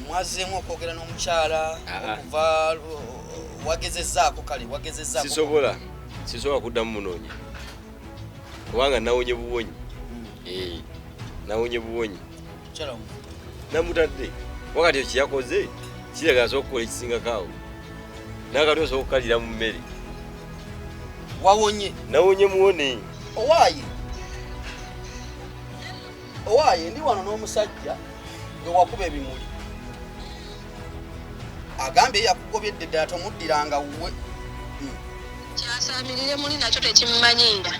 Mwazeemu okwogera n'omukyala okuva wagezezaako? Kale wagezezaako? Sisobola kuddamu munoonya kubanga nawonye buwonyi. Nawonye buwonyi. Namutadde wakati ekyo kyeyakoze kiraga asobola okukola ekisingako awo, nakati osobola okukalira mu mmere. Wawonye? Nawonye muwone. Owaaye, owaaye, ndi wano n'omusajja gwe wakuba ebimuli, agambye yakugobye ddala, tomuddiranga wuwe. Kyasamirire muli nakyo tekimumanyiira,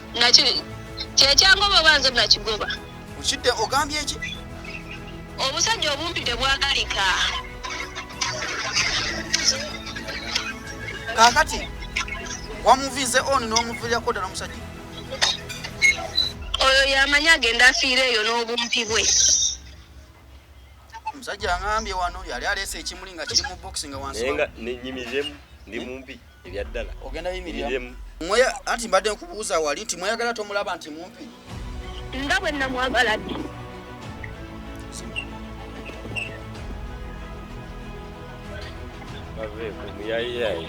kyekyangoba oba nze nakigoba. Okidde, ogambye eki? Obusajja obumpi tebwagalika. Kaakati wamuvize on n'omuviirako ddala omusajja? Oyo yamanyi agenda afiira eyo n'obumpi bwe. Omusajja aŋambye wano yali aleese ekimuli nga kiri mu bokisi nga wansi. Naye nga nenyimiriremu, ndi mumpi ebyaddala. Ogenda yimirira anti mbadde nkubuuza wali nti mweyagala, tomulaba nti mumpi? Nga bwe namwagala ddi? Baveeko muyayiyaye.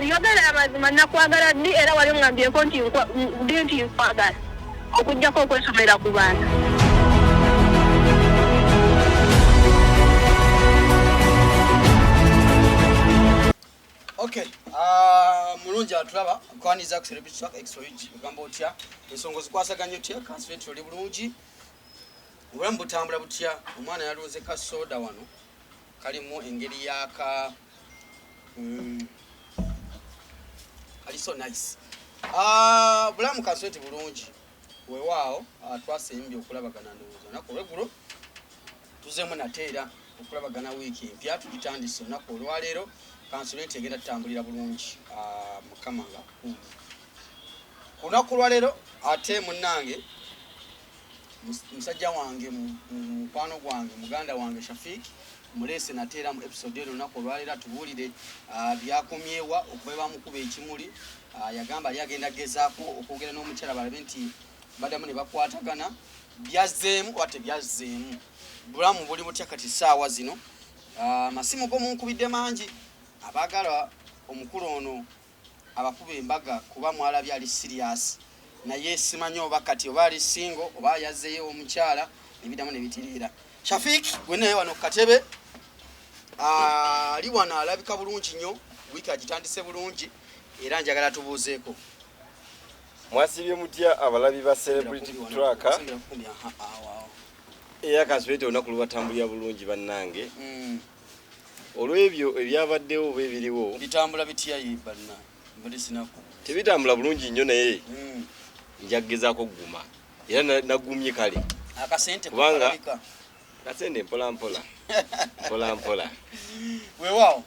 Yogera amazima, nakwagala ddi? Era wali oŋŋambyeko nti ddi nti nkwagala, okugjako okwesomera ku bantu? Okay, mulungi atulaba, kwaniza ku Celebrity Track XOG. Ogamba otya? Ensonga ozikwasaganya otya? Kansubire oli bulungi. Obulamu butambula butya? Omwana yalunze ka soda wano kalimu engeri yaka kali so nice. Bulamu kansubire bulungi, weewaawo. Twasembye okulabagana ndowooza olunaku olweggulo, tuzeemu nate era okulabagana wiiki empya tugitandise olunaku olwaleero. Kansubire nti egenda tutambulira bulungi. Mukama nga akukuumye ku lunaku lwaleero. Ate munnange, musajja wange, mukwano gwange, muganda wange Shafik muleese nate era mu episode eno olunaku olwaleero atubuulire byakomyewa okuva bamukuba ekimuli. Yagamba ali agenda gezaako okwogera n'omukyala balabe nti baddamu ne bakwatagana, byazzeemu oba tebyazzeemu, bulamu buli butya kati saawa zino. Amasimu go munkubidde mangi, abaagala omukulu ono abakuba embaga kuba mwalabye ali serious, naye simanyi oba kati oba ali single oba yazzeeyo omukyala nebiddamu ne bitiriira. Shafik gwe naye wano ku katebe ali wano alabika bulungi nnyo, wiiki agitandise bulungi era njagala tubuuzeeko. Mwasibye mutya abalabi ba Celebrity Tracker? Era kansubire olunaku lubatambulira bulungi bannange. Olw'ebyo ebyabaddewo oba ebiriwo. Bitambula bitya ye banna? Mbadde sinaku. Tebitambula bulungi nnyo, naye nja kugezaako okuguma era nagumye kale. Akasente? Kubanga- Kalabika. Akasente mpola mpola mpola mpola. Weewaawo.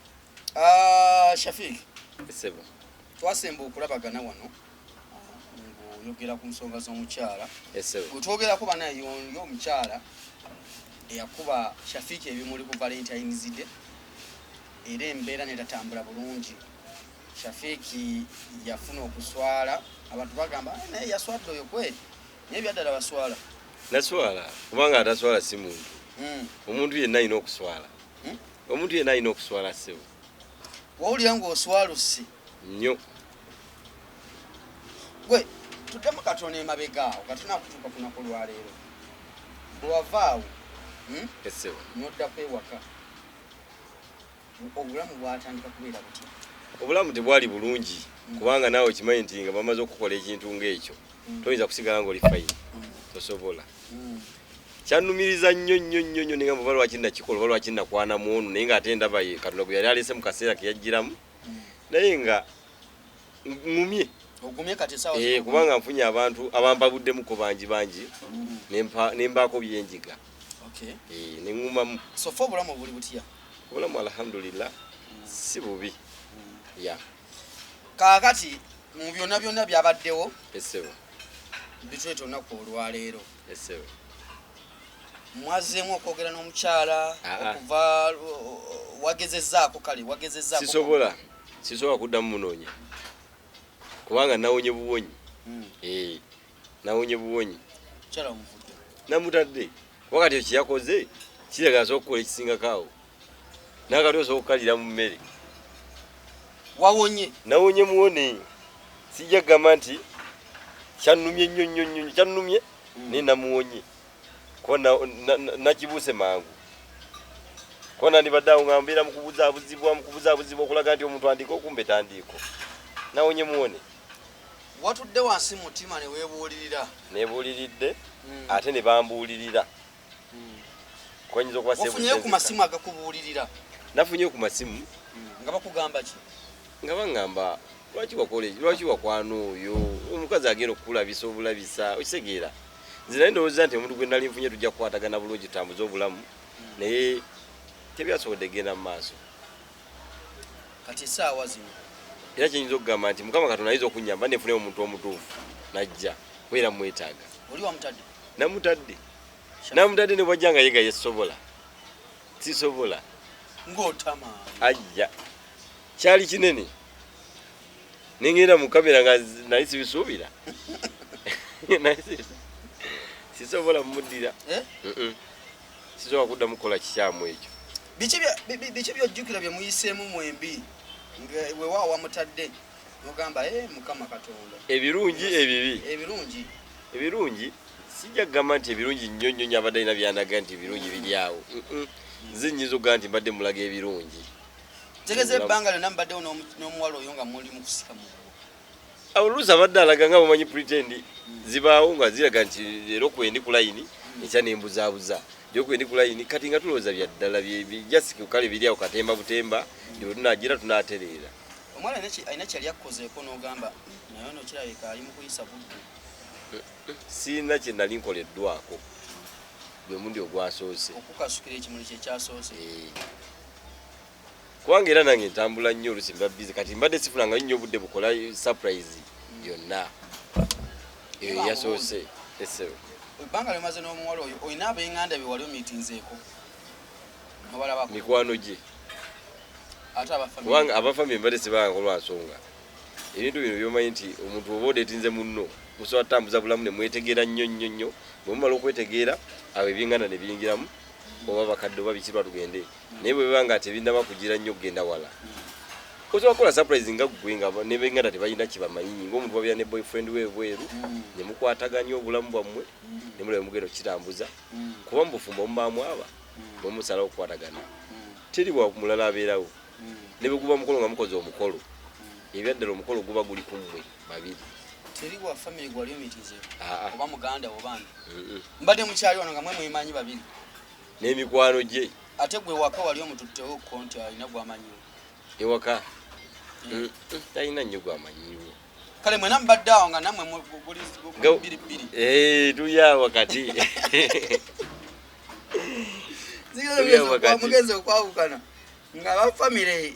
Shafik. Sebo. Twasemba okulabagana wano ng'oyogera ku nsonga z'omukyala. Esebo. Bwe twogerako banaye yo omukyala eyakuba Shafiki ebimuli ku Valentines Day era embeera netatambula bulungi. Shafiki yafuna okuswala, abantu bagamba, "Ah, naye yaswadde oyo kweri," naye byaddala baswala? Naswala kubanga ataswala si muntu. Omuntu yenna alina okuswala. Omuntu yenna alina okuswala, ssebo. Wawulira ng'oswaluse? Nnyo. Gwe tuddemu katono emabega awo nga tunakutuuka ku lunaku olwaleero, bwe wavaawo, Esebo. N'oddako ewaka, obulamu bwatandika kubeera butya? Obulamu tebwali bulungi kubanga naawe okimanyi nti nga bamaze okukola ekintu ng'ekyo toyinza kusigala ng'oli fine, tosobola. Kyannumiriza nnyo nnyo nnyo nnyo, ninga oba lwaki nakikola oba lwaki nakwanamu ono, naye ng'ate ndaba ye Katonda gwe yali alese mu kaseera ke yajjiramu, naye nga ŋŋumye. Ogumye kati esaawa zino? Kubanga nfunye abantu abampabuddemuko bangi bangi, nembaako byenjiga. Ne ŋŋumamu. So far obulamu buli butya? Obulamu alhamdulillah si bubi ya. Kaakati mu byonna byonna byabaddewo Esebo. bituleeta olunaku olwaleero. Esebo. Mwazzeemu okwogera n'omukyala okuva wagezezaako? Kale wagezezaako? Sisobola kuddamu munoonya kubanga nawonye buwonyi. Nawonye buwonyi. Mukyala omuvudde? Namutadde wakati ekyo kyeyakoze Kiraga asobola okukola ekisingako awo, nakati osobola okukalira mu mmere. Wawonye? Nawonye muwone. Sijja kugamba nti kyannumye nnyo nnyo nnyo, kyannumye naye namuwonye, kuba nakibuuse mangu, kuba nandibadde awo nga mbeera mukubuzaabuzibwa, mukubuzaabuzibwa okulaga nti omuntu andiiko, okumbe tandiiko. Nawonye muwone. Watudde wansi mutima ne weebuulirira? Nebuuliridde ate ne bambuulirira. Kwanyinza okuba Wafunyeyo ku masimu agakubuulirira? Nafunyeyo ku masimu. Nga bakugamba ki? Nga baŋŋamba, lwaki wakola eki, lwaki wakwana oyo omukazi agenda okukulabisa obulabisa? Okitegeera, nze naye ndowooza nti omuntu gwe nali nfunye tujja kukwatagana bulungi, tutambuze obulamu, naye tebyasobodde kugenda mu maaso. Kati essaawa zino? Era kyenyinza okugamba nti Mukama Katonda ayinza okunyamba nefuneyo omuntu omutuufu najja, kubeera mwetaaga. Oli wamutadde? Namutadde, namutadde, ne bwajja nga yega yesobola, sisobola. Ng'otama. Ajja kyali kinene, nengenda mu kamera nga nali sibisuubira. Nali sisobola mumuddira. Eh? Mm-mm. Sisobola kuddamu kukola kikyamu ekyo. Biki byojjukira bye muyiseemu mwembi nga weewaawo wamutadde nogamba, e Mukama Katonda? Ebirungi, ebibi? Ebirungi. Ebirungi, sijja kugamba nti ebirungi nnyo nnyo nnyo. Abadde alina byandaga nti ebirungi biri awo. Mm-mm. Nze nnyinza okugamba nti mbadde mulaga ebirungi. Ntegeeza ebbanga lyonna mubaddewo n'omuwala oyo nga muli mu kusika muguwa. Awo oluusi abadde alaga nga bumanyi pretend zibaawo nga ziraga nti leero kwendi ku layini, ekya nembuzaabuza, leero kwendi ku layini. Kati nga tulowooza bya ddala just kale biri awo katemba butemba, nti bwe tunagira tunatereera. Omuwala alina kyali akukozeeko n'ogamba, naye ono kirabika ali mu kuyisa budde? Siina kye nali nkoleddwako, gwe mundi ogwasoose. Okukasukira ekimuli kyekyasoose? Eh. Kubanga era nange ntambula nnyo, oluusi mba busy, kati mbadde sifunanga nnyo obudde bukola surprise yonna eyo yasoose esebo. Ebbanga lyomaze n'omuwala oyo, olina ab'enganda be wali omiitinzeeko nobalabako? Mikwano gye. Ate abafamily? Kubanga abafamily mbadde sibangako lwa nsonga ebintu bino byomanyi nti omuntu oba odeetinze munno, musobola tutambuza bulamu ne mwetegeera nnyo nnyo nnyo. Bwe mumala okwetegeera, awo ebyenganda ne biyingiramu, oba bakadde oba biki, lwa tugende. Naye bwe biba nga tebinaba kugira nnyo kugenda wala, osobola kukola surprise nga ggwe nga nebenganda tebalina kibamanyi, ngaomuntu wabeera ne boyfriend we ebweru, ne mukwataganya obulamu bwammwe ne mulaba mugenda okukitambuza, kuba mu bufumbo mubaamu aba bwe musalawo okukwatagana, teri wa mulala abeerawo. Ne bwe guba mukolo nga mukoze omukolo, ebyaddala omukolo guba guli ku mmwe babiri. Teri wa family gwali omiitinzeeko? Aa. Oba muganda oba ndi? Mm-mm. Mbadde mukyali wano nga mwe mwemanyi babiri? N'emikwano gye. Ate gwe waka wali omututtewo ko nti alina gwamanyiwo? Ewaka? Talina nnyo gwamanyiwo. Kale mwena mubadde awo nga nammwe guli bbiri bbiri? Eh, tuli awo wakati. Tuli awo wakati. Mugenzi okwawukana nga abafamire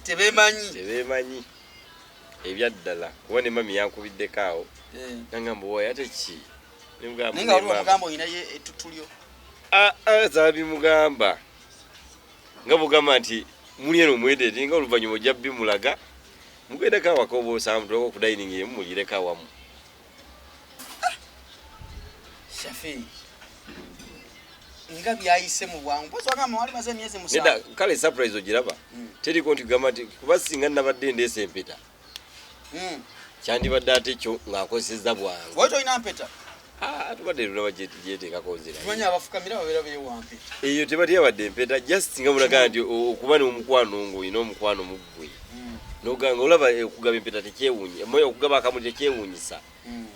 tebemanyi? Tebemanyi ebyaddala, kuba ne mami yankubiddeko awo nangamba, owaye ate ki? Nemugamba, Naye nga waliwo "Ne mama." omugamba olinayo ettutulyo? Ah, ah, zaabimugamba nga bugamba nti muli eno mwedete, nga oluvannyuma ojja bimulaga, mugendeko awaka oba osanga mutulako ku dining emu mulireko awamu. Shafi, nga byayise mu bwangu, mpozi wagamba wali maze emyezi Nedda. 7. Kale surprise ogiraba, teriko nti kugamba nti kuba singa nabadde ndeesa empeta, kyandibadde ate kyo ng'akozesezza bwangu. Wali tolina mpeta? Ah, tubadde tulaba gyeteekako nzira. Tumanyi abafukamira babeera bewampeta. Eyo teba teyabadde empeta, just nga mulaga nti okuba n'omukwano ng'olina omukwano mu ggwe, noganga olaba okugaba empeta tekyewuunya, okugaba akamuli tekyewuunyisa.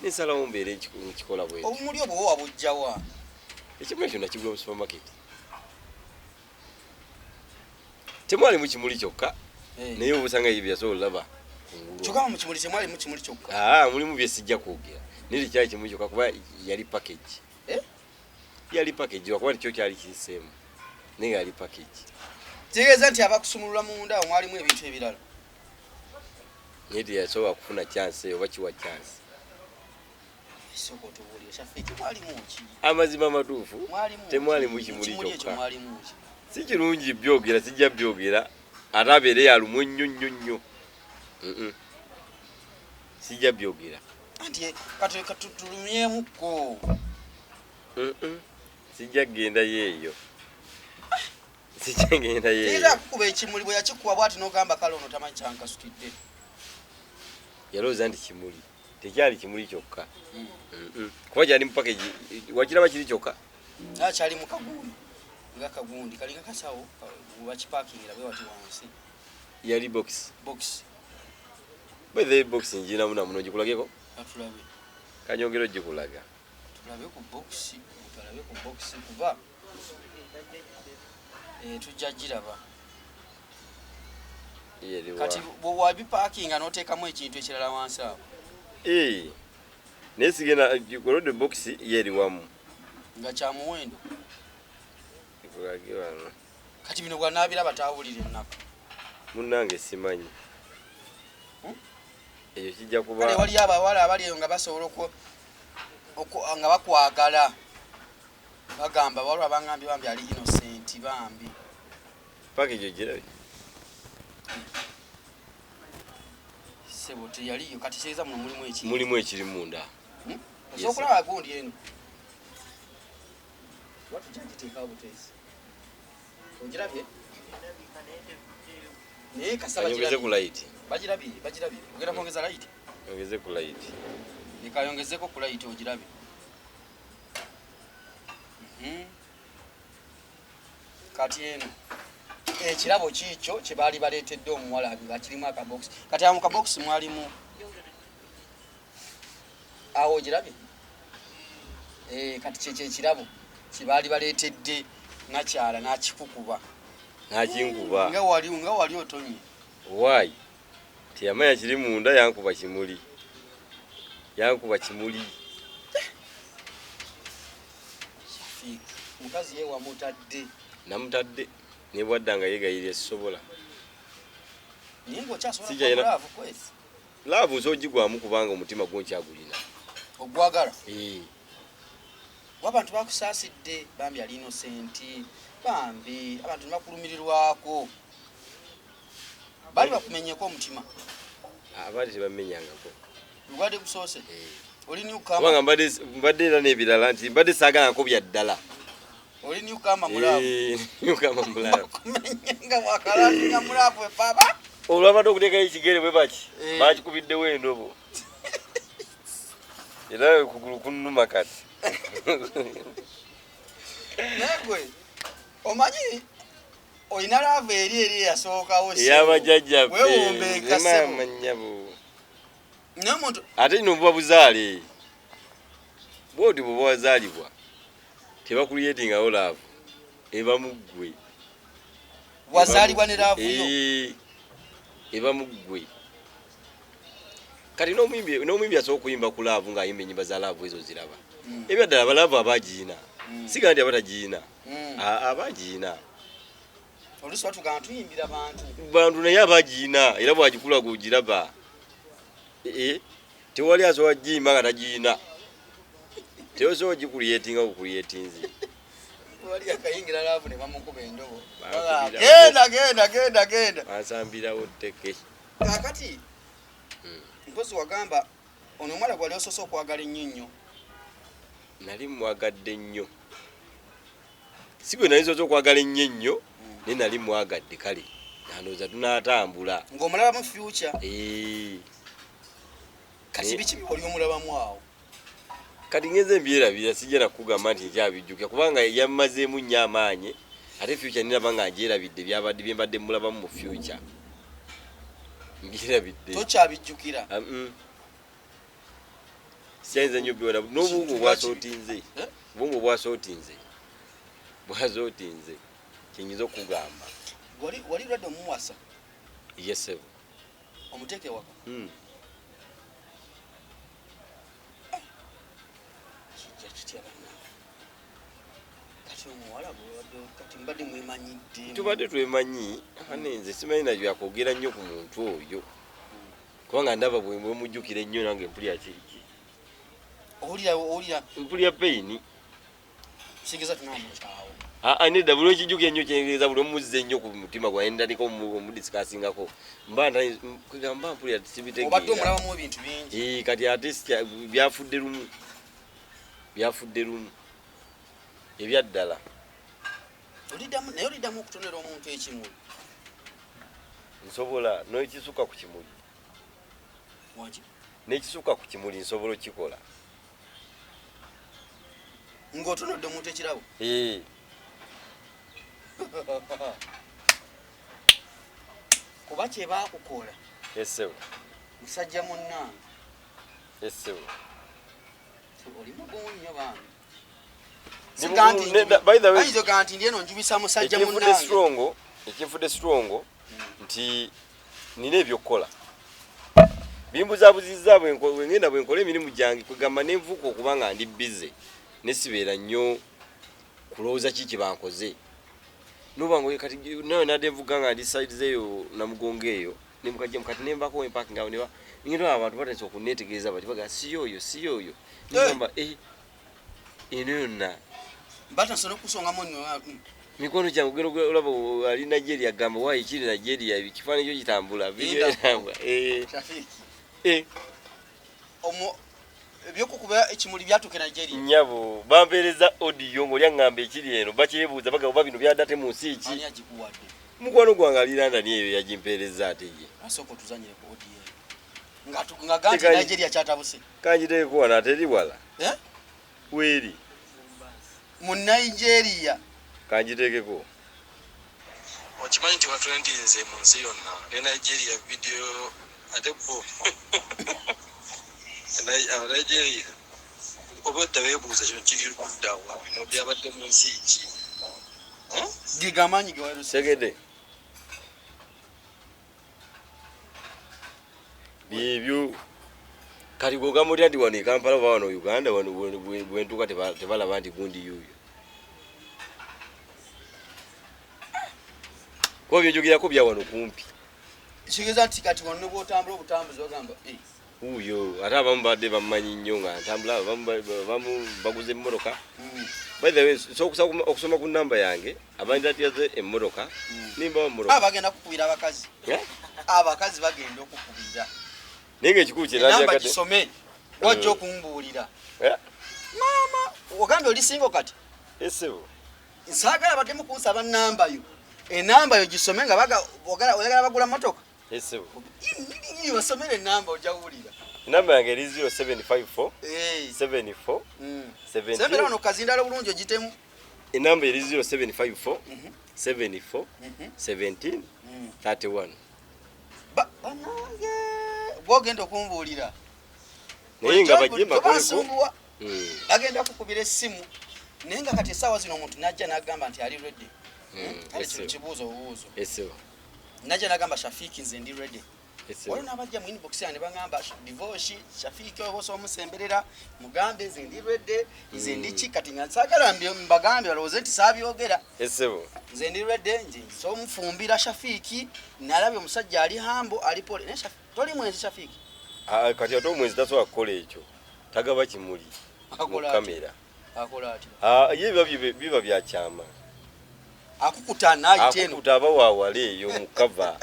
Nensalawo mbeere nkikola bwetyo. Obumuli obwo wabujjawa? Ekimuli ekyo nakigula mu supermarket, temwalimu kimuli kyokka, naye obusanga ye byasobola olaba kungulu. Kyokka mu kimuli temwalimu kimuli kyokka. Aa, mulimu byesijja kwogera, naye tekyali kimuli kyokka kuba yali package. Eh? Yali package, wakuba nikyo kyali kiseemu, naye nga yali package. Kitegeeza nti abakusumulula munda awo mwalimu ebintu ebirala. Naye teyasobola kufuna chance oba kiwa chance. Sooka otubuulire, Shafi, temwalimu ki? Amazima amatuufu, Mwalimu ki? temwalimu kimuli Ekimuli ekyo kyokka. mwalimu ki? Si kirungi byogera, sijja byogera, ate abeere yalumu ennyo nnyo nnyo. Sijja byogera. Anti kati katulumyemukko. Sijja kgendayo eyo. Sikyagenda Teyinza yeeyo. kukuba ekimuli bwe yakikuwa bwati n'ogamba kale ono tamanyi kyankasukidde. Yalowooza nti kimuli, tekyali kimuli kyokka. Kuba kyali mu package, wakiraba kiri kyokka. Naye kyali mu kagundi nga kagundi kalinga kasawo bakipakingira bwe wati wansi. Yali box. Box. By the way, box njirinamu namuno, gikulageko? Atulabe. Kanyongera ogikulaga. Tulabe ku box, tulabe ku box kuba tujja giraba. Yeriwa. Kati bwewabipakinga n'oteekamu ekintu ekirala wansi awo. Naye sigenda golode box yeri wamu. Nga kya muwendo. Gikulage wano. Kati bino bw'anaabiraba taawulira ennaku. Munnange simanyi. Ekyo kijja kuba Kale waliyo abawala abali eyo nga basobola nga bakwagala. Bagamba waliwo abangambye bambi ali innocent bambi. Package ogirabye? Ssebo teyaliyo, kati kitegeeza muno mulimu ekintu. Mulimu ekiri munda. Osobola okulaba gundi eno. Oba tujja giteekawo buteesi. Ogirabye? Naye kasaba Kanyongeze ku girabye. light. Bagirabye, bagirabye. Ogenda kwongeza light? Yongeze ku light. Leka yongezeko ku light ogirabe. Kati eno ekirabo kiikyo kye baali baleetedde omuwala nga kirimu akabokisi. Kati awo mu kabokisi mwalimu awo ogirabye? Kati kyekyo ekirabo kye baali baleetedde nakyala n'akikukuba. N'akinkuba. Nga wali otonye. Why? Teyamanya kiri munda, yankuba kimuli. Yankuba kimuli. Shafiq, mukazi ye wamutadde. Namutadde. Ne bwadda nga yeegayirira sisobola. Naye ng'okyasobola Sijja kuba laavu kwezi. Laavu nsobola ogigwamu kubanga omutima gwo nkyagulina. Ogwagala? Abantu bakusaasidde, bambi ali innocent, bambi abantu ne bakulumirirwako. Baali bakumenyeko omutima. Abaali tebamenyangako. Lubadde gusoose? Oli newcomer. Kubanga mbadde era n'ebirala nti mbadde saagalako bya ddala. Oli newcomer mu laavu. Newcomer mu laavu. Bakumenye nga bwakalatinga mu laavu epapa. Olwabadde okuteekayo ekigere bwe baki, bakikubiddewo endobo. Era okugulu kunnuma kati. Naye gwe omanyi olina laavu eri eri eyasookawo ssebo. Ey'abajjajjaffe. Weewombeeka ssebo. Maama nnyabo. Naye omuntu ate kino buba buzaale. Bw'oti bw'oba wazaalibwa, tebakuliyetingawo laavu. Eba mu ggwe. Wazaalibwa ne laavu yo. Eba mu ggwe. Kati n'omuyimbi asobola okuyimba ku laavu ng'ayimba ennyimba za laavu ezo ziraba. Ebyaddala abalaavu abagiina. Siga nti abatagiina. Abagiina. Oluusi batugamba tuyimbira bantu. Bantu naye abagiina era bw'agikula gw'ogiraba. Tewali asobola kugiyimba nga tagiina. Teosobola gikuliyetinga bukuliyetinzi. Wali akayingira laavu ne bamukuba endobo. Bakubira. Genda, genda, genda, genda. Basambirawo tteke. Kaakati, mpozi wagamba ono omuwala gwali osoose okwagala ennyo nnyo. Nali mwagadde nnyo. Si gwe nali nsoose okwagala ennyo ennyo, naye nali mwagadde kale. Ndowooza tunaatambula. Ng'omulabamu future. Kati biki bye wali omulabamu awo? Kati ngenze mbyerabira, sijja na kukugamba nti nkyabijjukira kubanga yammazeemu nnyo amaanyi. Ate future niraba nga ngyerabidde byabadde bye mbadde mulabamu mu future. Mbyerabidde. Tokyabijjukira? Siyinza nnyo byona. N'obwongo bwasootinze. Eh? Obwongo bwasootinze. Bwasootinze. Kye nnyinza okugamba. Wali lwadde omuwasa? Yes, sir. Omuteeke waka? Kijja kitya bannange? Kati omuwala bw'obadde kati mbadde mwemanyidde. Tubadde twemanyi, ane nze simanyi na byakwogera nnyo ku muntu oyo. Kubanga ndaba bwe mujjukira ennyo nange mpulira ki? Owulira, owulira. Mpulira pain. Sigeza tunamukyawo. Nedda, buli lwekijjukira ennyo kyengeeza, buli omuzza ennyo ku mutima gwange, ntandika omudiscusingako. Mba kugamba mpulira sibitegeera. Obadde omulabamu ebintu bingi. Kati ate byafudde lumu. Byafudde lumu. Ebyaddala. Oliddamu naye oliddamu okutonera omuntu ekimuli? Nsobola n'ekisukka ku kimuli. Waki? N'ekisukka ku kimuli nsobola okukikola. Ng'otonodde omuntu ekirabo? Ee. Kuba kye baakukola. Essebo. Musajja munnange. Essebo. Oli mugumu nnyo bambi. Ayinza nti ndi eno njubisa musajja munnange. Ekinfudde strong nti nina ebyokukola bimbuzabuzizza bwengenda bwenkola emirimu gyange, kwegamba nenvuuka okuba nga ndi busy nesibeera nnyo kulowooza ki kyebankoze. Noba kati nawe nadde nvuga nga ndi side eyo Namugongo eyo nemukajjamu kati nembako wemparkinga awo neba ngenda abantu batandise okuneetegereza bati baga si yoyo si yoyo, nengamba eno yonna batandise n'okusongamu mikono kyange ogenda olaba ali Nigeria gamba waayi kiri Nigeria ekifaananyi kyo kitambula video etambula. Shafiki, ebyokukuba ekimuli byatuuka Nigeria. Nnyabo bampeereza audio ng'oli aŋŋamba ekiri eno bakyebuuza bagamba oba bino byadde ate mu nsi ki? Ani agikuwadde? Mukwano gwange ali London eyo yagimpeereza ate ye. Asooka otuzanyire ku audio eyo. Nga ga nti Nigeria kyatabuse. Kangiteeko wano ate eri wala. Weeri. Mu Nigeria. Kangiteekeko. Okimanyi nti batrendinze mu nsi yonna ne Nigeria video ate bo Nigeria obadda beebuuza kino kiri ludda wa, bino byabadde mu nsi ki? Giga amaanyi ge waluse. Segede. Byebyo. Kati gw'ogamba otya nti wano e Kampala oba wano Uganda wano bwe ntuuka tebalaba nti gundi yuuyo. Kuba byenjogerako bya wano kumpi. Kitegeeza nti kati wano ne bw'otambula obutambuzi bagamba, Wuuyo, ate abamu badde bammanyi nnyo nga ntambula, abamu baguze emmotoka. By the way, nsobola okusoma ku nnamba yange, abandiraze emmotoka, nimbawa emmotoka. Bagenda kukubira abakazi. Abakazi bagenda okukubira. Naye ng'ekikulu kye Enamba nandyagadde. gisome, wajja okumbuulira. Maama, ogambye oli single kati? Essebo. Nsaagala baddemu kunsaba nnamba yo. Enamba yo gisome nga oyagala bagula mmotoka. Essebo. Basomere enamba ojja kuwulira. Enamba yange eri 0754 74 17. Sembera wano kazindalo bulungi ogitemu. Enamba eri 0754 74 17 31. Bannange, bw'ogenda okumbuulira. Naye nga bajje mbakoleko. Tobasumbuwa. Bagenda kukubira essimu. Naye nga kati essaawa zino omuntu n'ajja n'agamba nti ali ready. Kale kino kibuuzo obubuuzo. Essebo. Najja n'agamba Shafiki nze ndi ready. Essebo. Waliwo n'abajja mu inbox yange ne bagamba divorce Shafiki oba osobola omusemberera mugambe nze ndi ready, nze ndi ki, kati nga nsaagala mbagambe balowooze nti saabyogera. Essebo. Nze ndi ready, nze nsobola omufumbira Shafiki, nalabye omusajja ali humble, ali pole. Naye toli mwenzi Shafiki? Kati ate omwenzi tasobola kukola ekyo. Tagaba kimuli mu Akola atya? kamera. Akola atya? Ye biba bya kyama. Akukuta n'ayita eno. Akukuta aba waawala eyo mu kava.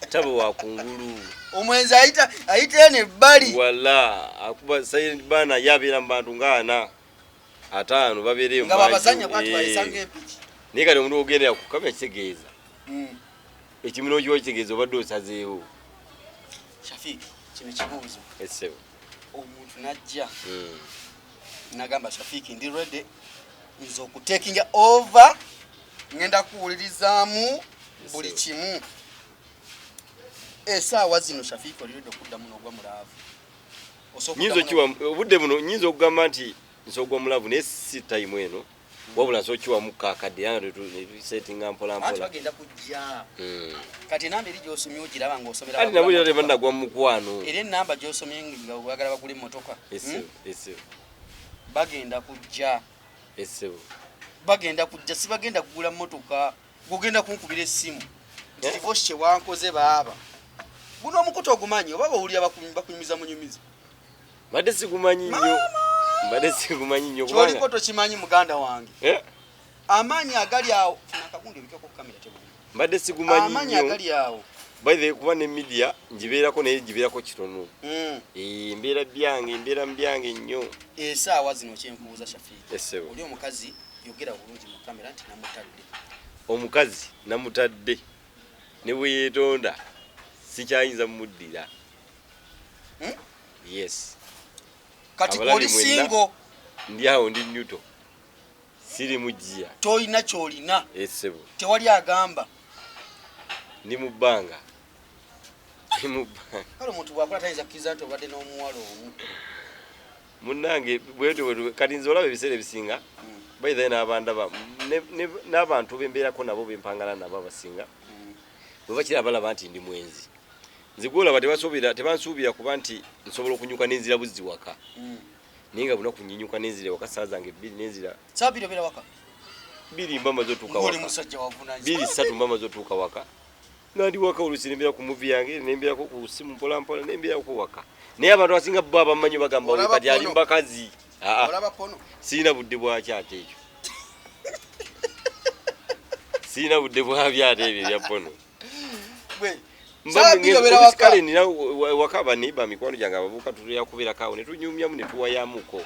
Taba wa kungulu. Omwenzi ayita eno ebbali. Wala, akuba silent banner yabeera mu bantu nga ana, ataano babeera eyo Nga mu bantu. babazannya bw'ati bayisanga empiki. Naye kati omuntu ogendera ku kamera kitegeeza. Ekimuli okiwa kitegeeza obadde osazeewo. Shafiki, kino kibuuzo. Essebo. Omuntu n'ajja. N'agamba Shafiki ndi ready nze okutekinga over, ngenda kuwulirizaamu buli kimu. Essaawa zino Shafiki oli ready okuddamu n'ogwa mu laavu? Osobola Nnyinza okuddamu okiwa, obudde buno nnyinza okugamba nti nsobola okugwa mu laavu naye si time eno. Wabula nsobola okiwamu kakadde era nga tusetinga mpola Anti mpola. bagenda kujja. Kati enamba eri gy'osomye ogiraba ng'osomera Ati bagula nabo era mmotoka. tebannagwa mu mukwano. Era enamba gy'osomye nga oyagala bagula emmotoka. Essebo, essebo. Bagenda kujja. Essebo. Bagenda kujja, si bagenda kugula mmotoka. Gw'ogenda kunkubira essimu. Nti divorce kye wankoze baaba. Guno omukutu ogumanyi oba bw'owulira bakunyumiza munyumiza? Mbadde sigumanyi nnyo. Maama! Mbadde sigumanyi nnyo Ky'oliko kubanga tokimanyi muganda wange. Amaanyi agali awo. Funa akagundi obikeko ku kamera tebuli. Mbadde sigumanyi Amaanyi nnyo. agali awo. By the way, kuba ne media ngibeerako naye ngibeerako kitono. Mbeera byange, mbeera mu byange nnyo. Essaawa zino kye nkubuuza Shafiki. Essebo. Oli omukazi yogera bulungi mu kamera nti namutadde. Omukazi namutadde ne bwe yeetonda sikyayinza mumuddira. Yes. Kati Abalabi oli mwenna. single? Ndi awo, ndi neutral, siri mujjiya. Tolina kyolina? Esebo. Tewali agamba? Ndi mu bbanga, ndi mu bbanga. Kale omuntu bwakola tayinza kukkiriza nti obadde n'omuwala omu. Munnange, bwetyo bwetu. Kati nze olaba ebiseera ebisinga baithaye n'abandaba n'abantu bembeerako nabo, bempangala nabo, abasinga bwe bakira balaba nti ndi mwenzi. Nze gwolaba tebansuubira kuba nti nsobola okunyuka n'enzira buzzi waka, naye nga bunaku nyinyuka n'enzira waka saa zange 2 n'enzira. Saabiri obeera waka? 2 mba maze otuuka Ng'oli waka. musajja wavunanyizibwa. 2, 3 mba maze otuuka waka, nga ndi waka. Oluusi nembeera ku movie yange, nembeerako ku simu mpola mpola, nembeerako waka, naye abantu abasinga bo abamanyi bagamba, Olaba kati ali porno? mubakazi. Aa. Olaba porno? Sirina budde bwaki ate ekyo, sirina budde bwabyo ate ebyo ebya porno. Gwe saabiri obeera waka? Kale nina waka bani ba mikwano gyange abavubuka, tutera kubeerako awo ne tunyumyamu ne tuwayamuko.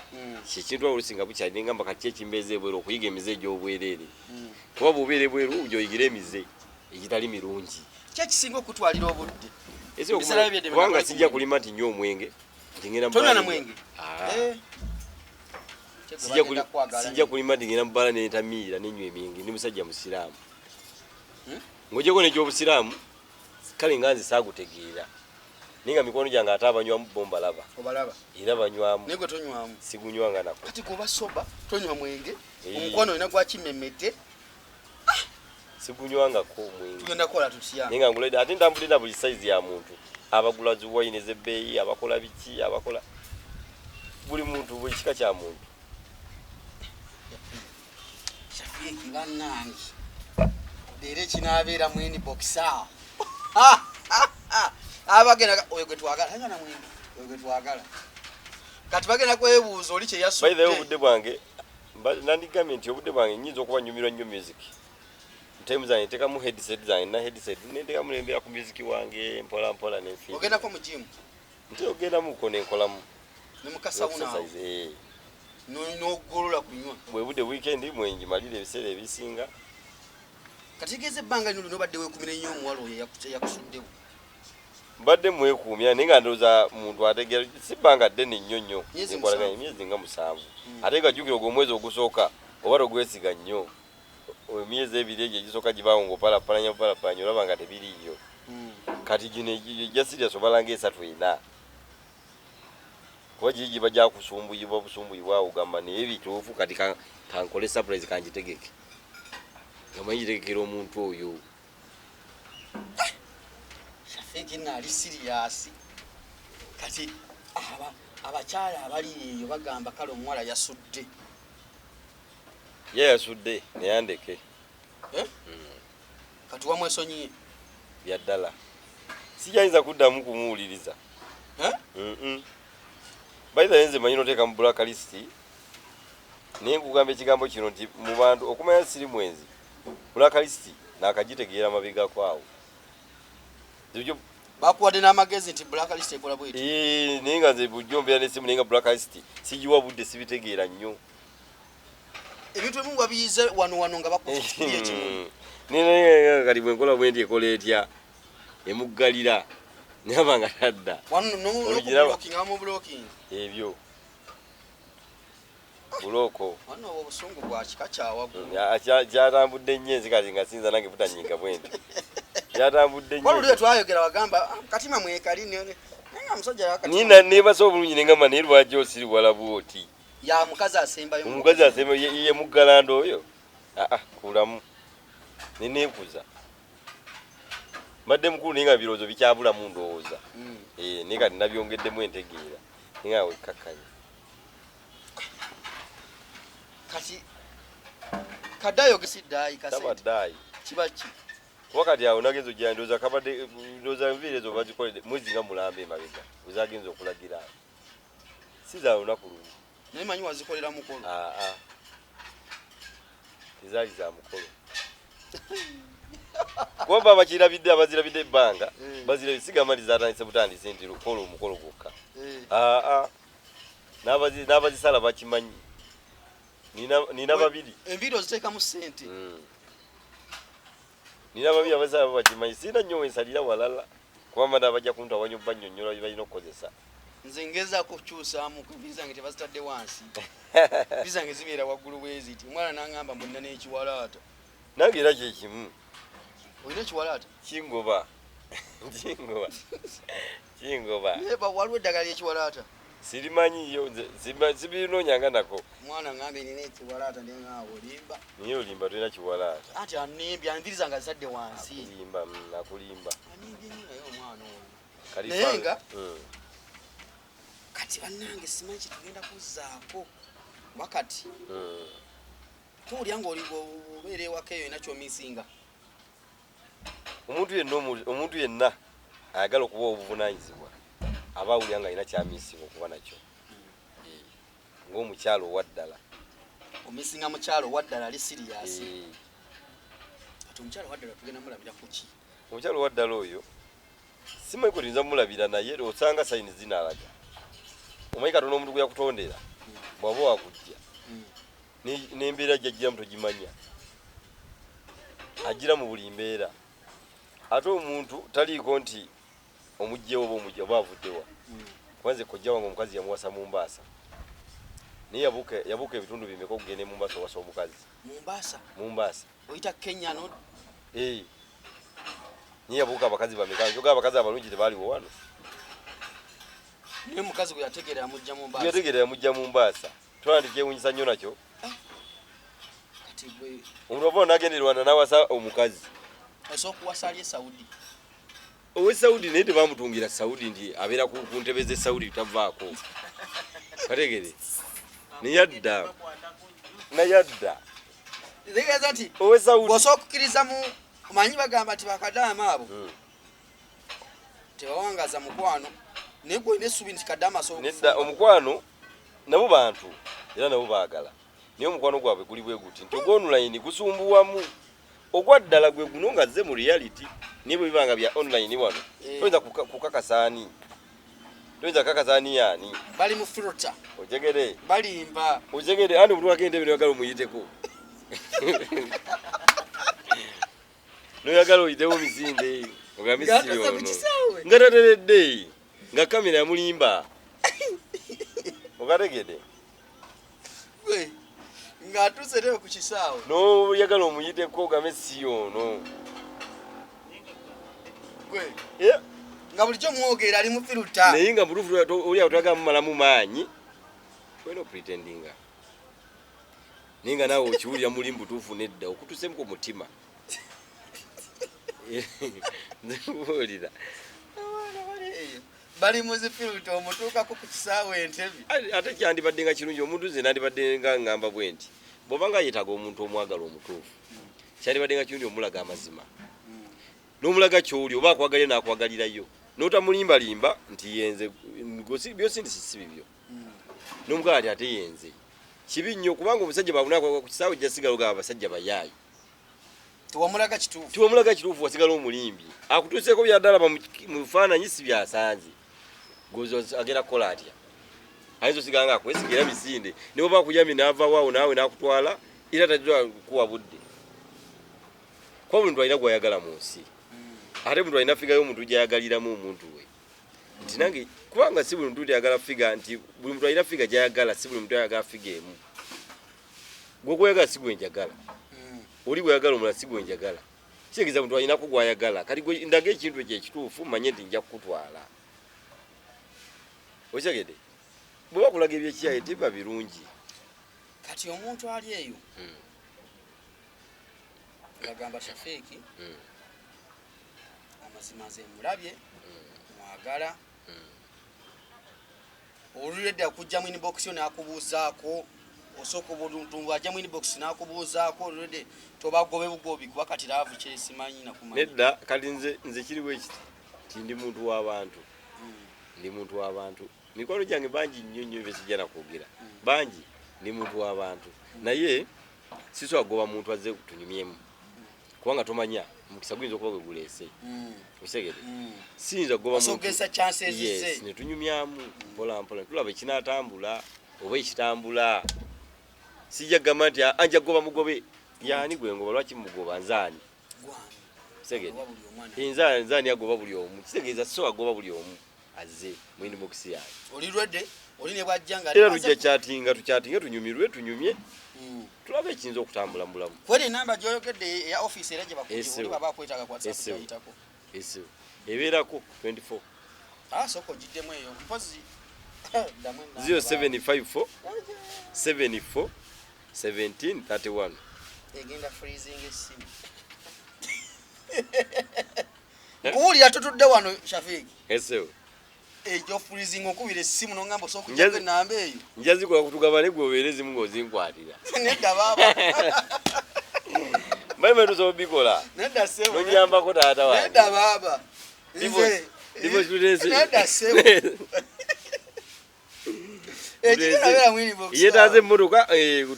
Kyekintu awo oluusi nga bukyali nengamba kati kyekimbeeza ebweru okuyiga emize egy'obwereere, kuba bw'obeera ebweru gyoyigira emize egitali mirungi. Ki ekisinga okutwalira obudde? Ese Ebiseera byo kubanga bye sijja kulima nti nywa omwenge nti ngenda mu Tonywa na bbaala. mwenge? Ah. Eh. Sijja Bagenda kwagala sijja nnyo. kulima nti ngenda mu bbaala nentamiira nenywa emyenge. Ndi musajja musiraamu. Hmm? Ng'ogyeko nekyobusiraamu, kale nga nze saagutegeera, naye nga mikwano gyange ate abanywamu bo mbalaba. Obalaba? Era banywamu. Naye gwe tonywaamu? Sigunywanga nako. Kati gwoba sober, tonywa mwenge? Eh. Omukwano olina gwakimemete? Sigunywangako omwenge. Tugenda kukola tutya? Naye nga ngula ate ntambulira na buli size ya muntu, abagula ziwayini ez'ebbeeyi, abakola biki, abakola buli muntu, buli kika kya muntu. Shafiiki bannange, leero ekinaabeera mu inbox awo, abagenda oyo gwe twagala tanywa na mwenge, oyo gwe twagala, kati bagenda kwebuuza oli By the way, kyeyasudde. Obudde bwange nandigambye nti obudde bwange nyinza okuba nyumirwa nnyo music. Time zange ntekamu headset zange, na headset nentekamu nembeera ku music wange mpola mpola nenfi. Ogendako mu gym? Nti ogendamuko nenkolamu. Ne mukasawuna awo? Exercise, eh. N'ogolola kunywa? Bwe budde weekend mwenjimalira ebiseera ebisinga. Kati tegeeza, ebbanga lino lino obadde weekumira ennyo omuwala oyo eyakusuddewo? Mbadde mwekuumya, naye nga ndowooza muntu ategeera si bbanga ddene nnyo nnyo. Myezi Enkolagana 7. Emyezi nga 7, ate nga jjukira ogwo omwezi ogusooka oba togwesiga nnyo. Emyezi 2 egyo egisooka gibaawo ng'opalapalanya bupalapalanya, olaba nga tebiriiyo. Kati gino ejja serious obala nga 3, 4, kuba giri giba gyakusumbuyibwa busumbuyibwa awo, gamba naye bituufu. Kati kankole surprise, kangitegeke nga manyi gitegekera omuntu oyo. Shafiiki nno ali serious. Kati abakyala abali eyo bagamba kale omuwala yasudde. Ye yasudde naye andeke. Eh? Kati wamwesonyiye? Bya ddala, sikyayinza kuddamu kumuwuliriza. Eh? By the way, nze manyi noteeka mu blacklist, naye nkugamba ekigambo kino nti mu bantu okumanya siri mwenzi, blacklist nakagitegeera mabegako awo. Bakuwadde n'amagezi nti blacklist ekola bweti? Eh, naye nga nze bulijjo mbeera n'essimu, naye nga blacklist sigiwa budde, sibitegeera nnyo. Ebintu ebimu wabiyize wano wano nga bakukibye ekimuli. Naye kati bwenkola bwendi ekola etya, emuggalira naba nga tadda. Wano Olugiraba. n'okublockinga, bamublockinga. Ebyo block. Wano obwo obusungu bwa kika kyawaggulu. Kyatambudde nnyo ensi kati nga sinza nange butanyiga bwenti, kyatambudde Wali nnyo. twayogera wagamba, "Ah, katima mwekali," naye nga musajja yakatima. Nina nebasa obulungi nengamba, naye lwaki osiri wala bwoti? Ya mukazi asembayo. Omukazi asemba ye muggalanda oyo, aa kulamu neneekuza mbadde mukulu, naye nga birowoozo bikyabulamu ndowooza. Eh, naye kati nabyongeddemu entegeera, naye nga wekkakkanya. Kati kaddayo gesidaayi Taba kasente ddaayi. Kiba ki? Kuba kati awo nagenza ojja, ndowooza kabadde, ndowooza enviiri ezo bazikoledde mwezi nga mulamba emabega wezagenza okulagira awo, si za lunaku lumu. Naye manyi wazikolera mukolo. Aa, tezaali za mukolo, kuba ba bakirabidde, abazirabidde ebbanga bazirabidde, sigamba nti zatandise butandise nti lukola omukolo gwokka. Aa, n'abazisala bakimanyi. Nina babiri. Enviiri oziteekamu sente? Nina babi abasaba bakimanyi, sirina nnyo wensalira walala, kubanga nabajja kuntawanya obbannyonnyola bye balina okukozesa. Nze ngezaako okukyusaamu, enviiri zange tebazitadde wansi, enviiri zange zibeera waggulu bweziti. Omwana n'aŋŋamba mbu nina n'ekiwalaata. Nange era kyekimu. Olina ekiwalaata? Kingoba, kingoba, kingoba. Naye waliwo eddagala ly'ekiwalaata? Sirimanyiyo nze, sibinoonyanga nako. Omwana ŋŋambye nina ekiwalaata, naye nga olimba. Naye olimba, tolina kiwalaata. Anti animbye, enviiri zange azitadde wansi. Akulimba, akulimba. Animbye nnyo naye omwana oyo. Kalifa- Naye nga- Kati bannange simanyi kyetugenda kuzzaako wakati. Tuwulya ng'oli obeera ewaka eyo olina ky'omisinga. Omuntu yenna ayagala okuba obuvunaanyizibwa aba awulira nga alina kyamisinga okuba nakyo. Ng'omukyalo owa ddala. Omisinga mukyalo owa ddala ali serious. Kati omukyalo owa ddala tugenda mulabira ku ki? Omukyalo owa ddala oyo simanyi kwe tuyinza mulabira, naye osanga sayini zinaalaga. Omanyi Katonda omuntu gwe yakutondera bw'aba wakujja n'embeera gy'ajjiramu togimanya, ajjira mu buli mbeera. Ate omuntu taliiko nti omugyewo oba omugye oba avuddewa. Kuba nze kojja wange omukazi yamuwasa Mombasa, naye yabuuka ebitundu bimeka okugenda e Mombasa owasa omukazi. Mombasa? Mombasa. Oyita Kenya no? Naye yabuuka abakazi bameka, njoga abakazi abalungi tebaaliwo wano. Naye omukazi gwe yategeera yamujja Mombasa. Gwe yategeera yamujja Mombasa. Twala nti kyewuunyisa nnyo nakyo. Kati gwe omuntu ava n'agenda e Rwanda n'awasa omukazi. Osobola okuwasa ali e Saudi. Owe Saudi naye tebamutungira Saudi nti abeera ku ntebe z'e Saudi tavaako. Kategere. Naye adda. Naye adda. Ntegeeza nti owe Saudi. Bw'osobola okukkiriza mu omanyi bagamba nti bakadaama abo tebawangaza mukwano, naye gwe olina essuubi nti kadaama asobola Nedda, okufumba. Omukwano nabo bantu era nabo baagala, naye omukwano gwabwe guli bwe guti nti ogwa online gusumbuwamu, ogwa ddala gwe guno nga azze mu reality. Naye bwe biba nga bya online wano toyinza kukakasa ani, toyinza kukakasa ani yaani. Bali mu filter. Ojegere. Balimba. Ojegere, andi omuntu agenda ebyo noyagala omuyiteko. Noyagala oyitewo misinde, ogambe Nga si atuuse ku ono. kisaawe. Nga tateredde, nga kamera yamulimba. Okategedde? Gwe, ng'atuuse rero ku kisaawe. N'oyagala omuyiteko ogambe si ono. Gwe. Nga bulijjo mwogera ali mu filter. Naye nga mutuufu oli awo toyagala mumalamu maanyi, olina okupretendinga. Naye nga naawe okiwulira muli mubutuufu nedda, okutuseemu ku mutima. Nze nkubuulira. Abaana bali eyo. Bali mu zi filter, omutuukako ku kisaawe Entebbe. Ate kyandibadde nga kirungi omuntu nze nandibadde nga ngamba bwe nti bw'oba nga yeetaaga omuntu omwagala omutuufu, kyandibadde nga kirungi omulaga amazima. N'omulaga ky'oli, oba akwagalira n'akwagalirayo. N'otamulimbalimba nti yenze, by'osindise si bibyo. N'omugamba nti ate yenze. Kibi nnyo kubanga omusajja bw'akunakwaka ku kisaawe ojja sigala ogamba abasajja bayaaye. Tewamulaga kituufu. Tewamulaga kituufu, wasigala omulimbi. Akutuuseeko bya ddala mu bifaananyi si byasanze. Gozo agenda kukola atya? Ayinza osigala nga akwesiga era misinde. Ne bw'oba akuyambye n'avaawo awo naawe n'akutwala, era tajja kukuwa budde. Kuba buli muntu alina gw'ayagala mu nsi. Ate muntu alina ffiga y'omuntu gy'ayagaliramu omuntu we. Nti nange, kubanga si buli muntu ayagala ffiga, nti buli muntu alina ffiga gy'ayagala, si buli muntu ayagala ffiga emu. Gwe gw'oyagala si gwe njagala. Oli gw'oyagala omulala si gwe njagala. Kitegeeza muntu alinako gw'ayagala. Kati gwe ndaga ekintu ekyo ekituufu, mmanye nti nja kukutwala. Okitegedde? Bwe bakulaga eby'ekiyaaye tebiba birungi. Kati omuntu ali eyo ng'agamba Shafiiki, amazima nze mulabye, mwagala. Oluledde akujja mu inbox yo n'akubuuzaako, osooka obuntu ajja mu inbox n'akubuuzaako, oluledde tobagobe bugobi kuba kati laavu kyesimanyi nakumanya. Nedda, kati nze kiriwo ekiti nti ndi muntu w'abantu. Ndi muntu w'abantu. Mikwano gyange bangi nnyo nnyo bye sijja na kwogera. Bangi, ndi muntu w'abantu. Naye sisobola kugoba muntu azze tunyumyemu. Kubanga tomanya omukisa guyinza okuba gwe guleese. Okitegedde? Siyinza kugoba muntu. Osogesa chances ze. Yes, ne tunyumyamu mpola mpola. Tulaba ekinaatambula oba ekitambula. Sijja kugamba nti, nja kugoba mugobe. Yaani gwe ngoba, lwaki mugoba? Nze ani? Gwani. Kitegedde. Agoba buli omwana. Nze nze ani agoba buli omu? Kitegeeza so agoba buli omu azze mu inbox yange. Oli ready, oli ne bwajja nga Era tujja kyatinga, tukyatinge, tunyumirwe, tunyumye, tulabe ekiyinza okutambula mu bulamu. Kweri enamba gy'oyogedde eya office era gye Ese. bakujja oli baba akwetaaga ku WhatsApp Ese. gy'ayitako. Ese ebeerako 24. Ah, sooka ogiddemu eyo mpozi ddamu enamba. 0754 74 17 31. Egenda freezing essimu. Nkuwulira tutudde wano Shafiki. Ese Ekyo freezing okubira essimu n'ongamba osooka okuggyako enamba eyo. Nja zikola kutugabane gwe obeere ezimu ng'ozinkwatira. Nedda baaba. Mbaye tusobola obikola. Nedda ssebo. Nonyambako taata wange. Nedda baaba. Divorce- Nze- divorce tuleese. Nedda ssebo. Ekigenda beera mu inbox. Yeetaaze emmotoka,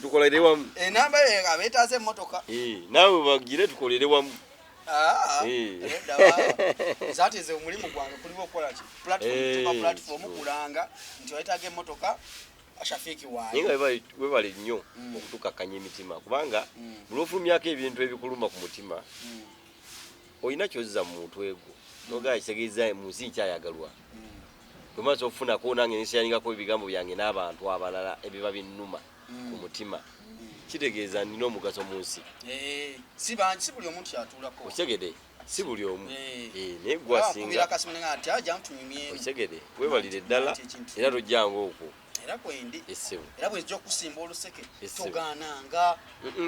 tukolere wamu. Enamba ye abeetaaze emmotoka. Naawe bagire tukolere wamu. Ah, nedda baaba. Nze ate nze omulimu gwange kuliwo okukola ki? Platform, tuba platform kulanga nti weetaaga emmotoka Shafiki Naye waayo. nga webale nnyo okutukakkanya emitima, kubanga buli ofulumyako ebintu ebikuluma ku mutima, olina kyozza mu mutwe gwo nogaa kitegeeza mu nsi nkyayagalwa. Bwe maaso okufunako nange nensyaningako ebigambo byange n'abantu abalala ebiba binnuma ku mutima, kitegeeza nina omugaso mu nsi. Si bangi, si buli omuntu kyatuulako. Okitegedde, si buli omu. Naye gwe Kubira asinga. akasimu nenga nti ajja ntunyumyemu. Okitegedde, weebalire ddala Nti ekintu. era tojjanga okwo. Era kwendi. Essebo. Era bwe nzija okusimba oluseke Essebo. togaananga.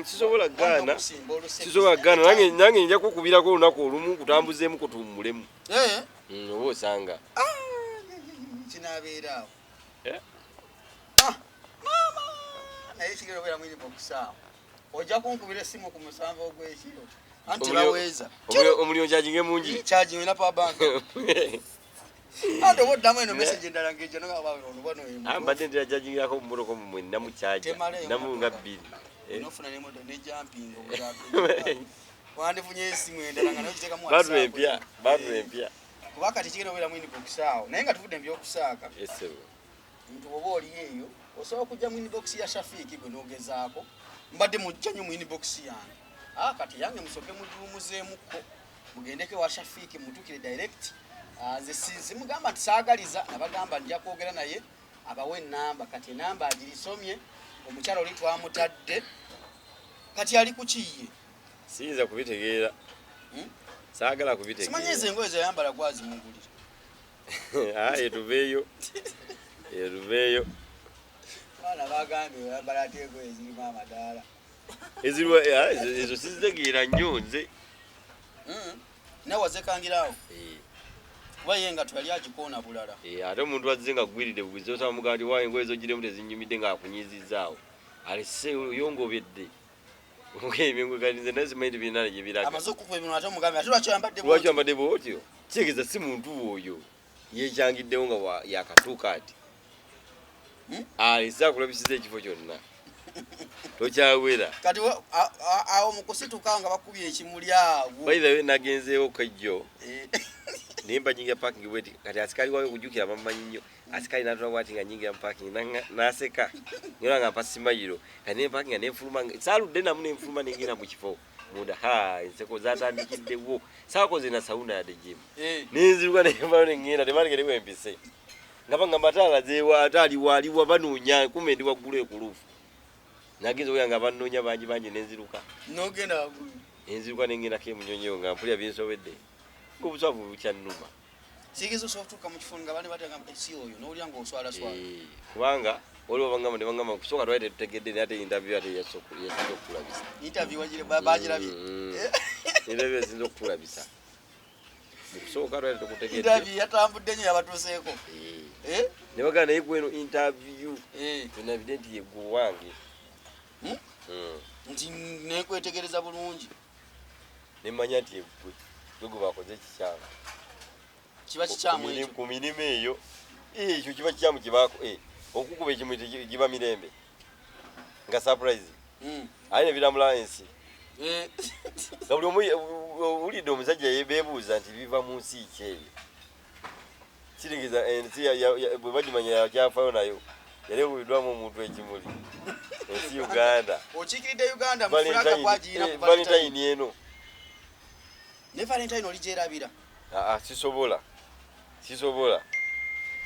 Sisobola gaana. Okusimba oluseke. Sisobola gaana, nange nja kukubirako olunaku olumu nkutambuzeemu kutuwummulemu. Oba osanga. Kinaabeera awo. Eh? Ah, maama! Naye kigenda obeera mu inbox awo. Ojja kunkubira essimu ku 7 ogw'ekiro. Anti baweeza. Omuliro kyaginge mungi. Charging olina power bank. Ate oba oddamu eno message endala ng'ejja n'ogamba ono bwano ye mutuufu. Mbadde ntera kyagingirako mu mmotoka mu mwenna mukyaja. Temaleeyo Namu nga mmotoka. bbiri. Onofuna n'emmotoka ne jumping obutampinga. Wandifunye essimu endala nga nayo giteekamu Battery WhatsApp. empya, battery empya. Kuba kati kigenda obeera mu inbox awo. Naye nga tuvudde mu by'okusaaka. Essebo. Nti oba oli eyo osobola okujja mu inbox ya Shafiki gwe n'ogezaako. Mbadde mujja nnyo mu inbox yange. Ah, kati yange musooke mugiwumuzeemukko. Mugendeko ewa Shafiki mutuukire direct. Ah, nze simugamba nti saagaliza, nabagamba nja kwogera naye abawe ennamba. Kati ennamba agirisomye, omukyala oli twamutadde. Kati ali ku kiye. Siyinza kubitegeera. Saagala kubitegeera. Simanyi ezo engoye ze yayambala gwazimugulira. Aye tuveeyo. Tuveeyo. Abaana bagambye oyambala ate engoye ezirimu amadaala. Eziriwa, ezo sizitegeera nnyo nze. Nawe wazekangirawo. Kuba ye nga twali agikoona bulala. Ate omuntu azze nga aggwiridde buguzi, osaba mugamba nti waayo engoye z'ogiremu tezinnyumidde ng'akunyiizizzaawo. Alese yongobedde. Kati nze naye simanyi nti birina gye biraga. Amaze okukuba ebintu ate omugambe ate lwaki oyambadde Lwaki bw'otyo? oyambadde bw'otyo? Kitegeeza si muntu oyo yeekyangiddewo nga yakatuuka ati. Alese akulabisiza ekifo kyonna. Tokyawera. Kati awo mu kusituka nga bakubye ekimuli awo. By the way, nagenzeewo kejjo. Naye mba nnyingira parking bweti, kati asikaali wayo okujjukira bamumanyi nnyo. Asikaali n'atula bw'ati nga nnyingira mu parking, n'aseka. Nyola nga mpa simayiro. Kati ne parking nga ne nfuluma, saaludde namu ne nfuluma ne ngenda mu kifo. Munda, ha, enseko zaatandikiddewo. Saakoze na sauna yadde gym. Ne nziruka ne nvaayo ne ŋŋenda, tebantegedde bwe mpise. Nga bangamba ate alaze wa, ate ali wa, ali wa, banoonya, kumbe ndi waggulu ekulufu. Nagenze okulaba nga bannoonya bangi bangi ne nziruka. N'ogenda waggulu. Ne nziruka ne ŋŋendako e Munyonyo nga mpulira binsobedde. Ng'obuswavu bukyannuma. Kiyinza osobola okutuuka mu kifo nga bane batagamba, si oyo, n'owulira ng'oswalaswala. Kubanga waliwo bangamba ne bangamba kusooka twali tetutegedde naye ate interview ate yasinze okukulabisa. Interview bagirabye. Interview yasinze okukulabisa. Mu kusooka twali tetukutegedde. Interview yatambudde nnyo yabatuuseeko. Ne bagamba naye gwe eno interview. Tunabidde nti ye gwe wange. Nti neekwetegereza bulungi. Ne mmanya nti ye gwe. Gwe gwe bakoze ekikyamu. Kiba kikyamu ekyo. Ku mirimu eyo. Ekyo kiba kikyamu kibaako. Okukuba ekimuli giba mirembe. Nga surprise. Aye ne biramula ensi. Nga buli omu owulidde omusajja beebuuza nti biva mu nsi ki ebyo. Kitegeeza ensi bwe bagimanya yakyafaayo nayo. Yali ekubiddwamu omuntu ekimuli. Ensi Uganda. Okiikiridde Uganda mu fulaga gwagiyina ku Valentine eno. Ne Ne Valentine oligyerabira? Aa, sisobola, sisobola,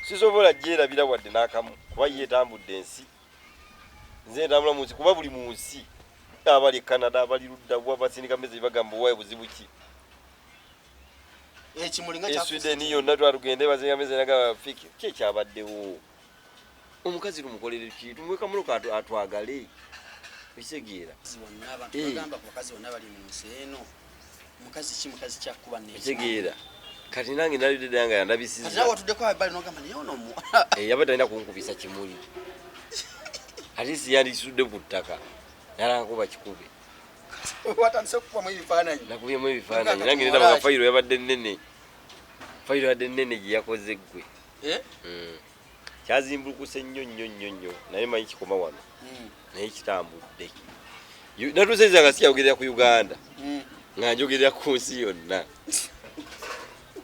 sisobola gyerabira wadde n'akamu, kuba ye etambudde ensi, nze ntambula mu nsi, kuba buli mu nsi, abali e Canada, abali ludda wa, basindika message bagamba, "Owaye buzibu ki?" Ekimuli nga E kyafuuse. Sweden yonna twatugende, basindika message nagamba, "Fiki, ki ekyabaddewo? Omukazi tumukolere ki? Tumuwe kamuloka atwagale." Okitegeera? Abakazi bonna, abantu bagamba ku bakazi bonna bali mu nsi eno, mukazi ki, mukazi kyakkuba ne Okitegeera? Kati nange nalidde ddala nga Kati nawe yandabisiza. watuddeko abbali nogamba, naye ono Eh, yabadde alina kunkubisa kimuli, ate si yandisudde ku ttaka nalankuba kikube. Watandise okukubamu ebifaananyi. Nakubyemu ebifaananyi. Kati Nange muwala ndaba nga ki? fayiro yabadde nnene, fayiro yabadde nnene gye yakoze ggwe. Eh? Kyazimbulukuse nnyo nnyo nnyo nnyo, naye manyi kikoma wano, naye kitambudde. Natuuseza nga sikyayogerera ku Uganda, nga njogerera ku nsi yonna,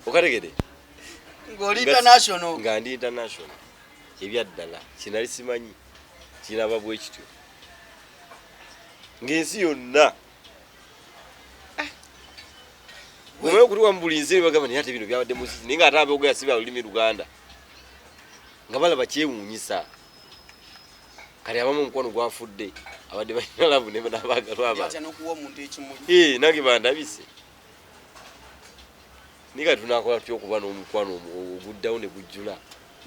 okategede? Ng'oli international. Nga ndi international ebyaddala. Kinali simanyi kinaba bwe kityo, ng'ensi yonna omanyi okutuwa mu buli nsi bagamba, naye ate bino byabadde mu nsi, naye nga ate aboogera si bya lulimi Luganda, nga balaba kyewuunyisa. Kati abamu omukwano gwafudde, abadde balina love n'abaagalwa abantu. Yatya n'okuwa omuntu ekimuli. Eh, nange bandabise, naye kati tunakola tutya okuba n'omukwano oguddawo ne gujjula?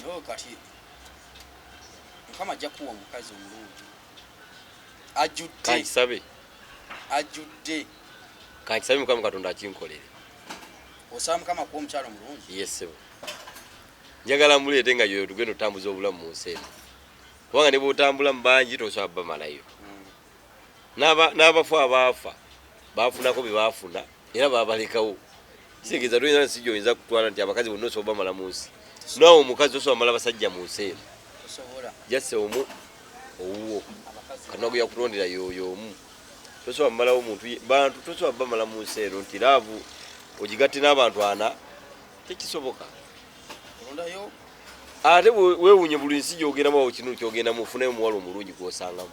Naye kati Mukama ajja kuwa omukazi omulungi ajjudde. Kankisabe. Ajjudde. Kankisabe Mukama Katonda akinkolere. Osaba Mukama kuwa omukyalo omulungi? Yes ssebo, njagala muleete nga yoyo tugenda otambuza obulamu mu nsi eno, kubanga ne bwotambula mu bangi tosobola bamalayo. N'abafu abaafa bafunako bye baafuna era babalekawo. Kitegeeza toyinza nsi gyoyinza kutwala nti abakazi bonna osobola bamala mu nsi. Naawe omukazi osobola mala basajja mu nsi eno? Tosobola. Jase omu owuwo. Abakazi. Katonda gwe yakutondera yoyo omu, tosobola mumalawo muntu bantu tosobola bamala mu nsi eno nti love ogigatte n'abantu ana, tekisoboka. Olondayo. Ate weewuunye buli nsi gyogendamu, awo kinu kyogendamu ofunayo omuwala omulungi gwosangamu.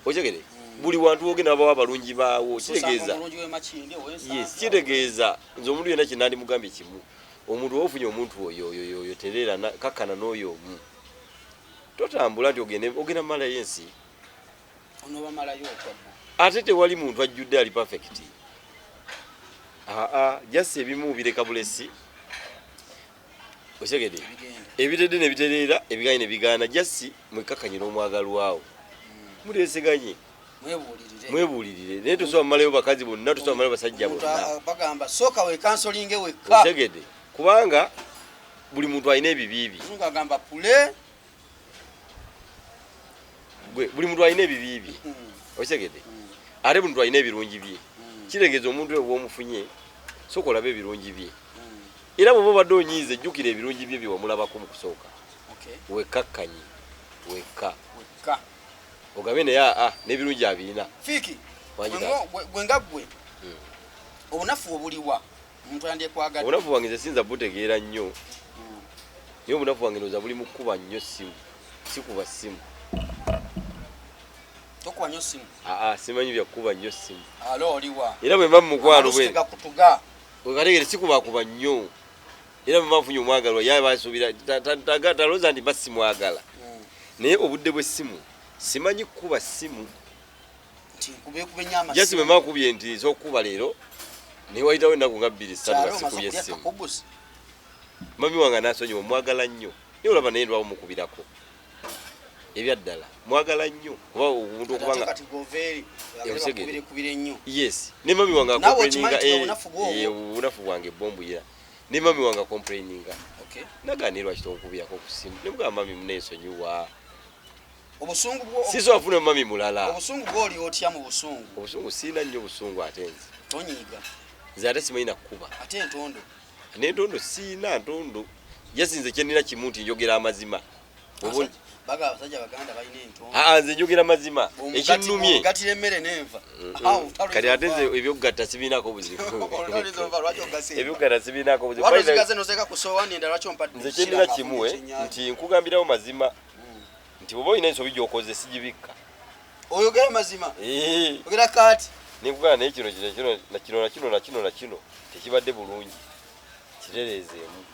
Okyegere? Buli wantu wogenda wabawo abalungi baawo. Osanga Kitegeeza omulungi w'emakindi, ow'Ensambya. Yes, kitegeeza nze omuntu yenna kyenandimugambye kimu, omuntu oba ofunye omuntu oyo oyo oyo, tereera kakkana n'oyo omu, totambula nti ogende ogenda mumalayo ensi. Onoobamalayo otya bo? Ate tewali muntu ajjudde ali perfect. Aa, just ebimu bireka bulesi, otegede? Ebigenda. Ebitedde ne bitereera, ebiganye ne bigaana. Just mwekkakkanye n'omwagalwawo, muteeseganye. Mwebuulirire. Mwebuulirire, naye tosobola mumalayo bakazi bonna, tosobola mumalayo basajja Omuntu bonna. Bagamba sooka wekansolinge wekka. Otegedde? Kubanga buli muntu alina ebibi bye. Muzungu agamba pule. Gwe buli muntu alina ebibi bye, okitegedde? Ate buli muntu alina ebirungi bye. Kitegeeza omuntu oyo bwomufunye, sooka olabe ebirungi bye, era bw'oba obadde onyiize, jjukira ebirungi bye bye wamulabako mu kusooka. Wekkakkanye wekka. Wekka. Ogambe naye aa, n'ebirungi abirina. Fiiki. Wangi. Gwe nga ggwe, obunafu obuliwa omuntu yandyekwagadde? Obunafu bwange nze siyinza butegeera nnyo, naye obunafu bwange ndowooza buli mu kkuba nnyo ssimu. Sikuba ssimu. Tokuba nnyo simu? Aa, simanyi byakukuba nnyo ssimu. Alo, oliwa? Era bwe mba mu mukwano Amalusu bwe tegakutuga. Wekategere, sikubakuba nnyo, era bwe mba nfunye omwagalwa, yaye basuubira talowooza nti mba simwagala, naye obudde bw'essimu simanyi kukuba ssimu. Nti nkubekube nnyo Just bwe amasimu. mba nkubye nti nsobola okukuba leero, naye wayitawo ennaku nga 2 3 Kyalo nga omaze sikubye okulya essimu. kakobusi. Mami wange anasonyiwa, mwagala nnyo, naye olaba naye ndwawo mukubirako. Ebyaddala mwagala nnyo, kuba omuntu Ate okubanga kati goveeri Okitegere. kubirekubira ennyo. Yes, ne mami wange Naawe acomplaininga. okimanyi nti obunafu bw'obwo? Obunafu bwange bombuyira, ne mami wange acomplaininga. Nagaana, lwaki tonkubirako ku simu? Nemugamba, mami muneesonyiwa. Obusungu bwo? Sisobola kufuna mami mulala. Obusungu bwoli otya mu busungu? Obusungu siina nnyo obusungu, ate nze Tonyiiga? Nze ate simanyi nakukuba. Ate entondo? Nentondo siina ntondo, jasinze kyenina kimu nti njogera amazima. Baga abasajja baganda balina entondo. Aa, nze njogera mazima ekinnumye. Omugatira emmere n'enva. Kati ate nze ebyokugatta sibiinako buzibu. Ebyokugatta sibiinako buzibu. Watozigaze noteeka ku sowaani endala, lwaki ompadde? Nze kyenina kimu nti nkugambirawo mazima, nti bw'oba olina ensobi gy'okoze, sigibikka. Oyogera mazima? Eh. Ogera kaati. Nenkugamba naye kino kino kino na kino na kino na kino na kino tekibadde bulungi, kitereezeemu.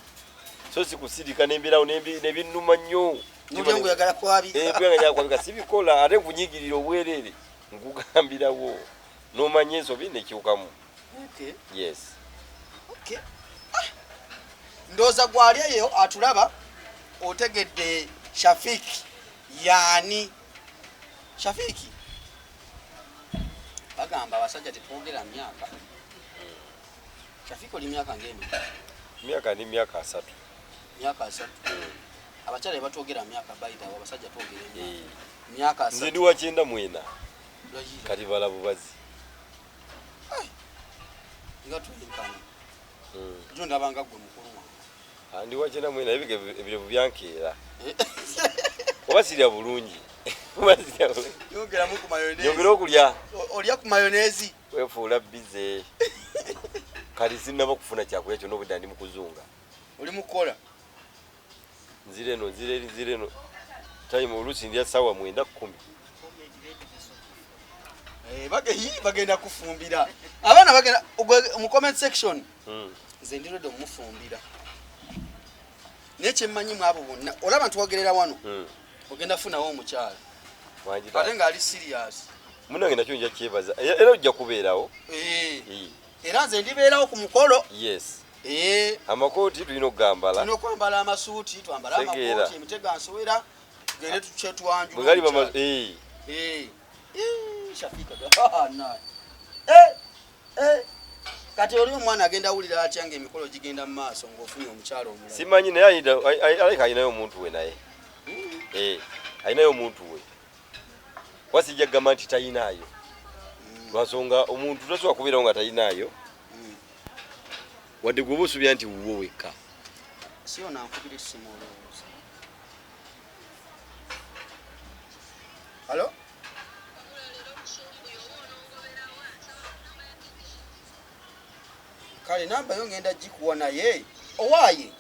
So si kusirika nembeerawo nebinnuma nnyo. Nolya ngaoyagala kwabika. Kubanga njagala kwabika, sibikola ate nkunyigirira obwereere, nkugambirawo n'omanya ensobi nekyukamu. Okay. Yes. Okay. Ndowooza gwali eyo atulaba otegedde Shafiki yaani. Shafiki bagamba abasajja tetwogera myaka. Shafiki oli myaka ng'emeka? Myaka ndi myaka 30. Myaka 30. Abakyala tebatwogera myaka, bayitawo abasajja twogera emyaka. Myaka Nze 30. ndi wa 94. Layira. Kati bala bubazi. Nga twenkana. Jo ndabanga gwe mukulu wange. Ndi wa 94, ebirevu byankeera. Oba sirya bulungi. Oba sirya bulungi. Yongeramu ku mayonnaise. Yongera okulya. Olya ku mayonnaise. Weefuula bize. Kati sinnaba kufuna kyakulya kyonna, obudde ndi mu kuzunga. Oli mu kukola? Nzira eno, nzira eri, nzira eno. Time oluusi ndya ssaawa 9, 10. Bagenda kufumbira. Abaana bagenda mu comment section. Nze ndi ready omufumbira. Naye kye mmanyi mu abo bonna, olaba ntwogerera wano. Ogenda funawo omukyala. Wangi Ate taata. ng'ali serious. Munnange nakyo nja kyebaza. Era ojja kubeerawo. Era nze ndibeerawo ku mukolo. Yes. Amakooti tulina okugambala. Tulina okwambala amasuuti, twambale Tegeera. amakooti, emitego nsowera, tugende kyetwanjula Bwe gali omukyala. Shafika, na. Kati oli omwana agenda awulira atya ng'emikolo gigenda mu maaso ng'ofunye omukyala omulala? Simanyi, naye alabika alinayo omuntu we naye. Alinayo omuntu we. Kuba sijja kugamba nti talinaayo. Lwansonga omuntu tasobola kubeerawo nga talinaayo. Wadde gwe oba osuubira nti wuwo wekka. Si ono ankubira essimu olowooza. Hello? Kale namba yo ngenda gikuwa naye. Owaaye?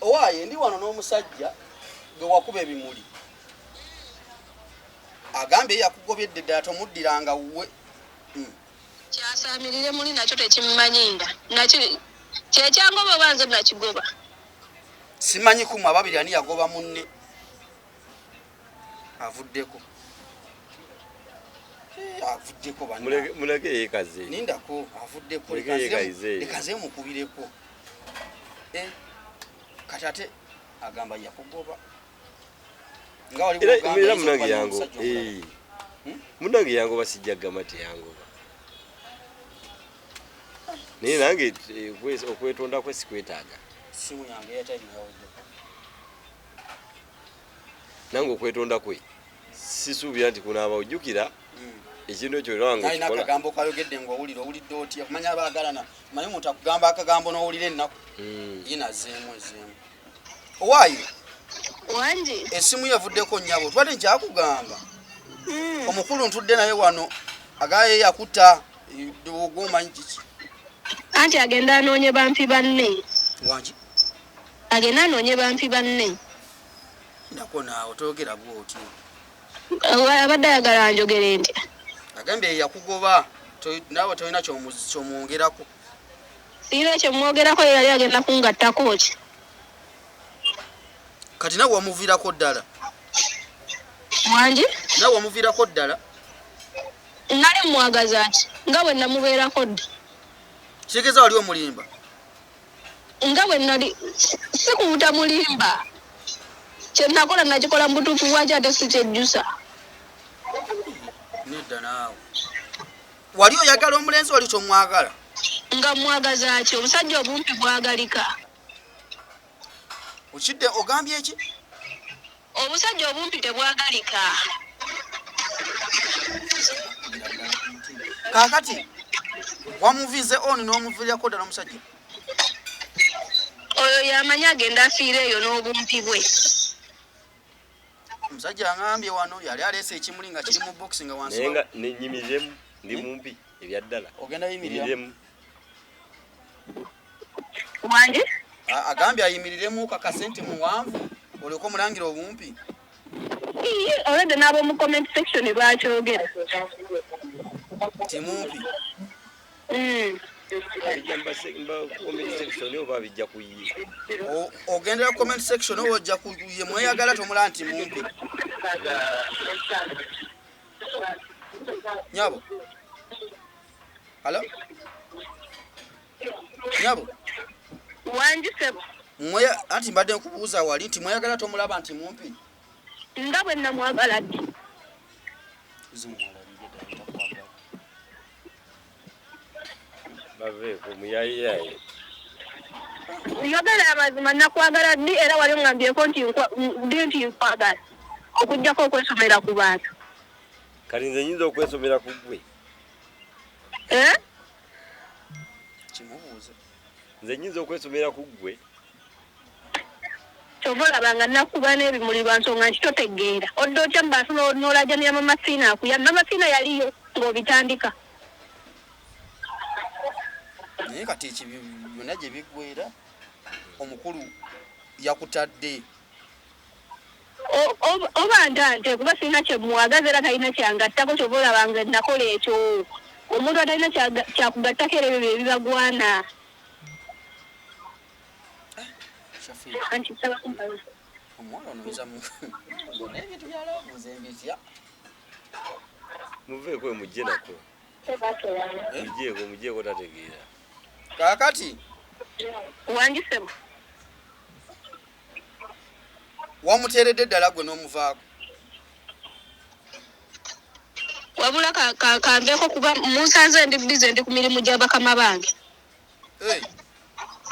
Owaaye ndi wano n'omusajja gwe wakuba ebimuli. Agambye yakugobedde ddala tomuddiranga wuwe. Kyasaamirire muli nakyo tekimmanyinda. Nakyo kyekyangoba oba nze nakigoba? Simanyi ku mmwe ababiri ani yagoba munne. Avuddeko. Avuddeko banna. Muleke yeekaze. Nindako avuddeko. Muleke yeekaze. Leka nze mukubireko. Kati ate agamba yakugoba. Nga wali Era bw'ogamba era ayinza munnange okuba yango, n'omusajja omulala. Munnange yangoba sijja kugamba nti yangoba. Naye nange, okwetonda kwe sikwetaaga. Simu yange airtime yaweddeko. Nange okwetonda kwe sisuubira nti kunaaba ojjukira ekintu ekyo era nga Alina okikola. akagambo kayogedde ng'owulira, owulidde otya? Kumanya abaagalana, omanyi omuntu akugamba akagambo n'owulira ennaku. Ye nazzeemu ezzeemu. Owaaye? Wangi. Essimu ye evuddeko nnyabo, tubadde nkyakugamba. Omukulu ntudde naye wano, agaye yakutta, ogwomanyi kiki? Anti agenda anoonye bampi banne. Wangi? Agenda anoonye bampi banne. Ndako naawe toyogera bw'otyo. Abadde ayagala njogere ntya? Agambye yakugoba, naawe tolina kyomwongerako. Sirina kyemwogerako, ye yali agenda kungattako ki? Kati naawe wamuviirako ddala? Wangi? Naawe wamuviirako ddala? Nali mmwagaza ki? Nga bwe namubeerako dda. Kitegeeza wali omulimba? Nga bwe nali, si kuwuta mulimba. Kye nakola nakikola mu butuufu bwakyo ate si kyejjusa. Nedda naawe. Wali oyagala omulenzi wali tomwagala? Nga mmwagaza ki? Obusajja obumpi bwagalika. Okidde ogambye ki? Obusajja obumpi tebwagalika. Kaakati wamuvize on n'omuviirako ddala omusajja? Oyo yamanyi agenda afiira eyo n'obumpi bwe. Omusajja angambye wano yali aleese ekimuli nga kiri mu box nga wansi Naye wa- nga nenyimiriremu, ndi mumpi ebya ddala. Ogenda yimiriramu? Nyimiriremu. Wangi? Agambye ayimiriremu kakase nti muwanvu olyoke omulangira obumpi. Already n'ab'omu comment section bakyogera. Nti mumpi. Abijja mu comment section oba abijja ku ye? Ogendera ku comment section oba ojja ku ye? Mweyagala, tomulaba nti mumpi? Nyabo, hello nyabo. Wangi ssebo. Anti mbadde nkubuuza wali nti mweyagala, tomulaba nti mumpi? Nga bwe namwagala ddi? Zimuwalabire ddala takwagala. Baveeko muyayiyaye. Yogera amazima, nakwagala ddi? Era wali oŋŋambyeko nti ddi nti nkwagala, okugjako okwesomera ku bantu? Kati nze nyinza okwesomera ku ggwe? Eh? Kimubuuze. Nze nyinza okwesomera ku ggwe? Kyova olaba nga nakuba n'ebimuli lwa nsonga nti totegeera. Odda otya mu bantu n'olajanira Mama Fiina akuyamba? Mama Fiina yaliyo ng'obitandika. Naye kati ekibi byonna gye biggwera, omukulu yakutadde. Oba ntante, kuba sirina kyemwagaza era talina kyangattako. Kyova olaba nga nakola ekyo. Omuntu atalina kyakugattako, era ebyo bye bibagwana. Shafiq. Anti nsaba kumpa. Omuwala ono oyinza naye ebintu byalaavuze mbitya. Muveeko, mujje nako. Mugyeko, mugyeko, tategeera. Kaakati. Wangi ssebo. Wamuteeredde ddala gwe n'omuvaako? Wabula kanveeko kuba munsanze ndi busy, ndi ku mirimu gya bakama bange. Hey,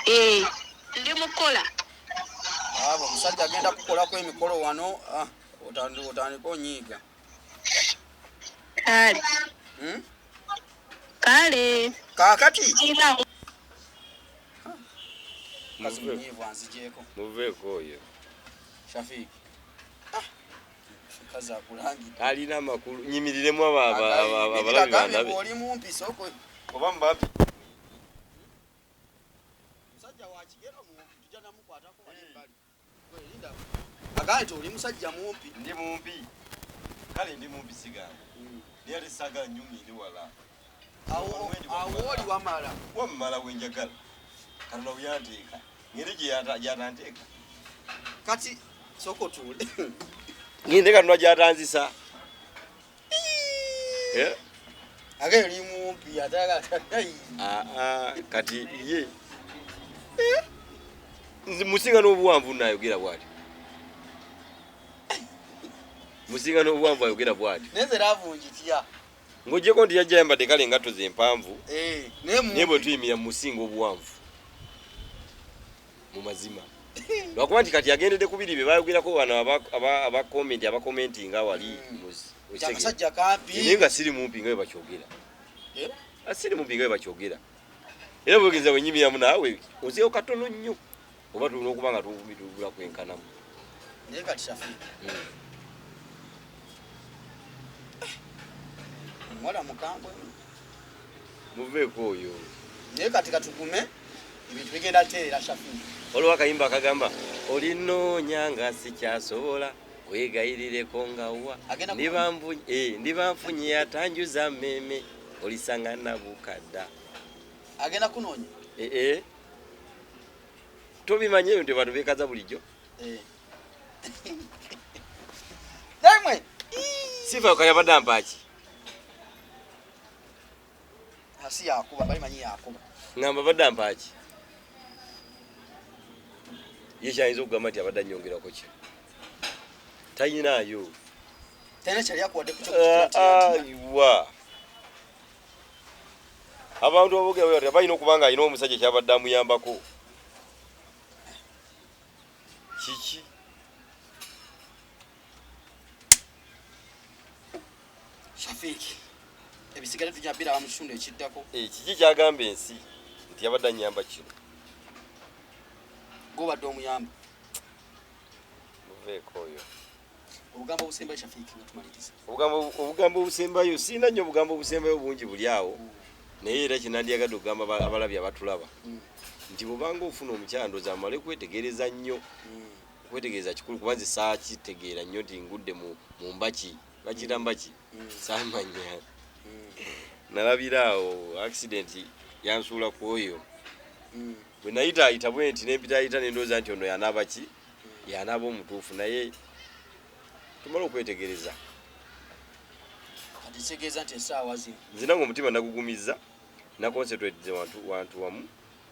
Eh, ndi mu kukola. Abo omusajja agenda kukolako emikolo wano, ah, otandike onyiiga. Kale. Hmm? Kale. Kaakati Sirina. kazi Muveeko. munyiivu anzigyeko. Muveeko oyo. Shafiiki, Ah, kazi akulangidde. Alina amakulu nyimiriremu abalabi bandabe. Oli mumpi, soko. Oba mubampi. Musajja wa kigero mumpi, tujja namukwatako wali ebbali. Gwe linda. Agambye nti oli musajja mumpi. Ndi mumpi, kale ndi mumpi, sigamba, naye ate saagala nyumire wala. Awo awo oli wamala. Wammala wenjagala, Katonda bwe yanteeka ngeri gye gyatanteeka. Kati sooka otuule. Ngende Katonda gyatanzisa. Eh? Age oli mumpi ate Ah, ah, kati ye nze musinga n'obuwanvu, nayogera bwatyo, musinga n'obuwanvu, ayogera bwatyo. Naye nze love ngitya. Ng'ogyeko nti yajja yambadde kale engatto ze empanvu. Eh, naye Naye bwe mumpi. tuyimira musinga obuwanvu mu mazima, lwakuba nti kati agendedde ku biri bye bayogerako bano abakomenti abakomentinga wali. Nti akasajja kampi. Naye nga siri mumpi nga bwe bakyogera. Eh? Ah, siri mumpi nga bwe bakyogera, era bwegenza bwenyimiramu naawe onzeewo katono nnyo, oba tulina okuba nga tubula kwenkanamu. Naye kati Shafiiki, omuwala mukambwe. Muveeko oyo. Naye kati katugume, ebintu bigenda teera, Shafiiki. Waliwo akayimba akagamba, olinoonya nga sikyasobola, weegayirireko nga wa Agenda ndiba nfunye atanjuza mmeme, olisanga nabukadda. Agenda kunoonya. Ee, tobimanyi ebyo nti bantu beekaza bulijjo. Eh. Naye mwe Sifa kayabadde ampaaki. Asi yakuba, bali manyi yakuba. Ngamba badde ampaaki, ye kyayinza okugamba nti abadde annyongerako ki? Tayinaayo. Talina kyali akuwadde ku Ah, kyo. Wa abantu aboogera bwe batyo balina okuba nga alina omusajja kyabadde amuyambako kiki? Shafiiki, ebisigale tujja biraba mu kitundu ekiddako. Eh, kiki kyagamba ensi nti yabadde anyamba kino? Gobadde omuyamba. Muveeko oyo. Obugambo obusembayo, Shafiiki, nga tumaliriza. Obugambo obusembayo, siina nnyo obugambo obusembayo bungi buli awo, naye era kinandyagadde okugamba abalabi abatulaba nti bwobanga ofuna omukyala, ndowooza amale kwetegereza nnyo. Okwetegereza kikulu, kuba nze saakitegeera nnyo nti ngudde mu mbaki, bakiyita mbaki, saamanya. Nalabira awo accident yansuula ku oyo. Bwe nayitaayita bwe nti nempitaayita ne ndowooza nti ono yanaaba ki, yanaaba omutuufu, naye tumala okwetegereza. Kati kitegeeza nti essaawa zino nze nange omutima nagugumizza, naconcentrate wantu wamu,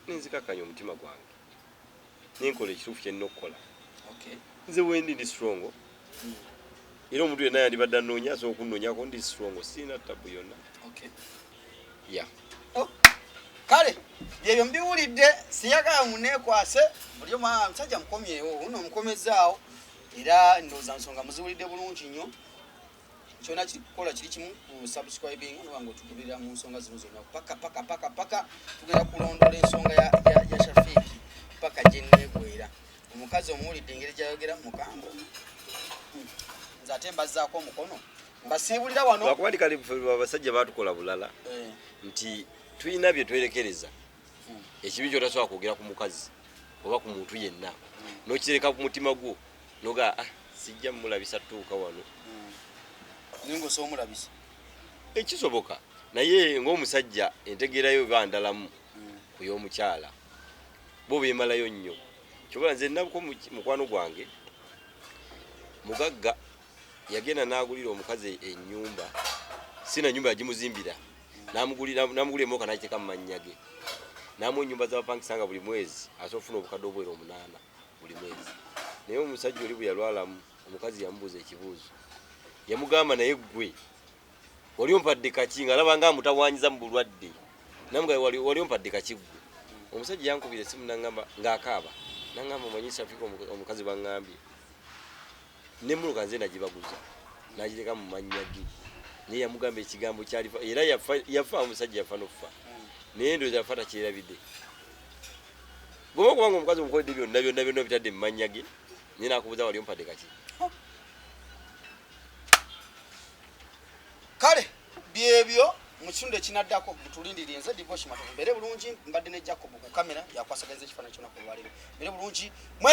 nenzikakkanya omutima gwange nenkola ekituufu kyenina okukola. Nze wendi ndi strong, era omuntu yenna yandibadde annoonya asobola okunoonyako, ndi strong, sirina tabu yonna. Ya. Oh, kale byebyo mbiwulidde, siyagala muneekwase buli omu, musajja mukomyewo uno mukomezaawo, era ndowooza nsonga muziwulidde bulungi nnyo. Kyona kiri kukola kiri kimu ku subscribing noba nga otugubirira mu nsonga zino zonna paka paka paka paka tugenda kulondola ensonga ya Shafiiki paka gyenneegwera. Omukazi omuwulidde engeri gyayogera mukambwe. Nze ate mbazzaako omukono mbasiibulira wano. Lwakuba ndi kale ffe abasajja batukola bulala nti tulina bye twerekereza, ekibi kyotasobola kwogera ku mukazi oba ku muntu yenna, n'okireka ku mutima gwo noga, ah, sijja mumulabisa tuuka wano. Naye ng'osobola omulabisa. Ekisoboka, naye ng'omusajja entegeerayo eba ndalamu ku y'omukyala, bo beemalayo nnyo. Kyobola nze nnabuko mukwano gwange mugagga yagenda n'agulira omukazi ennyumba, sina nyumba yagimuzimbira, n'amugulira emmotoka n'agiteeka mu mannya ge, n'amuwa ennyumba z'abapangisa nga buli mwezi asobola okufuna obukadde obuwera 8 buli mwezi. Naye omusajja oli bwe yalwalamu, omukazi yamubuuza ekibuuzo, yamugamba, naye ggwe wali ompadde kaki? Ng'alaba nga amutawaanyiza mu bulwadde, namugamba, wali ompadde kaki ggwe? Omusajja yankubira essimu nangamba ng'akaaba, nangamba, omanyi Shafika, omukazi baŋŋambye nemmotoka nze nagibaguza nagireka mu mannya ge, naye yamugamba ekigambo kyalifa, era yafa omusajja yafa n'okufa, naye ndowooza yafa takyerabidde. Goba kubanga omukazi omukoledde byonna byonna byonna bitadde mu mannya ge, naye nakubuuza wali ompadde kaki? Kale byebyo, mu kitundu ekinaddako mutulindirire. Nze Divoshi Matovu, mbeere bulungi. Mbadde ne Jacob ku kamera, yakwasaganyiza ekifaananyi kyona ku lwaleero. Mbeere bulungi mwe.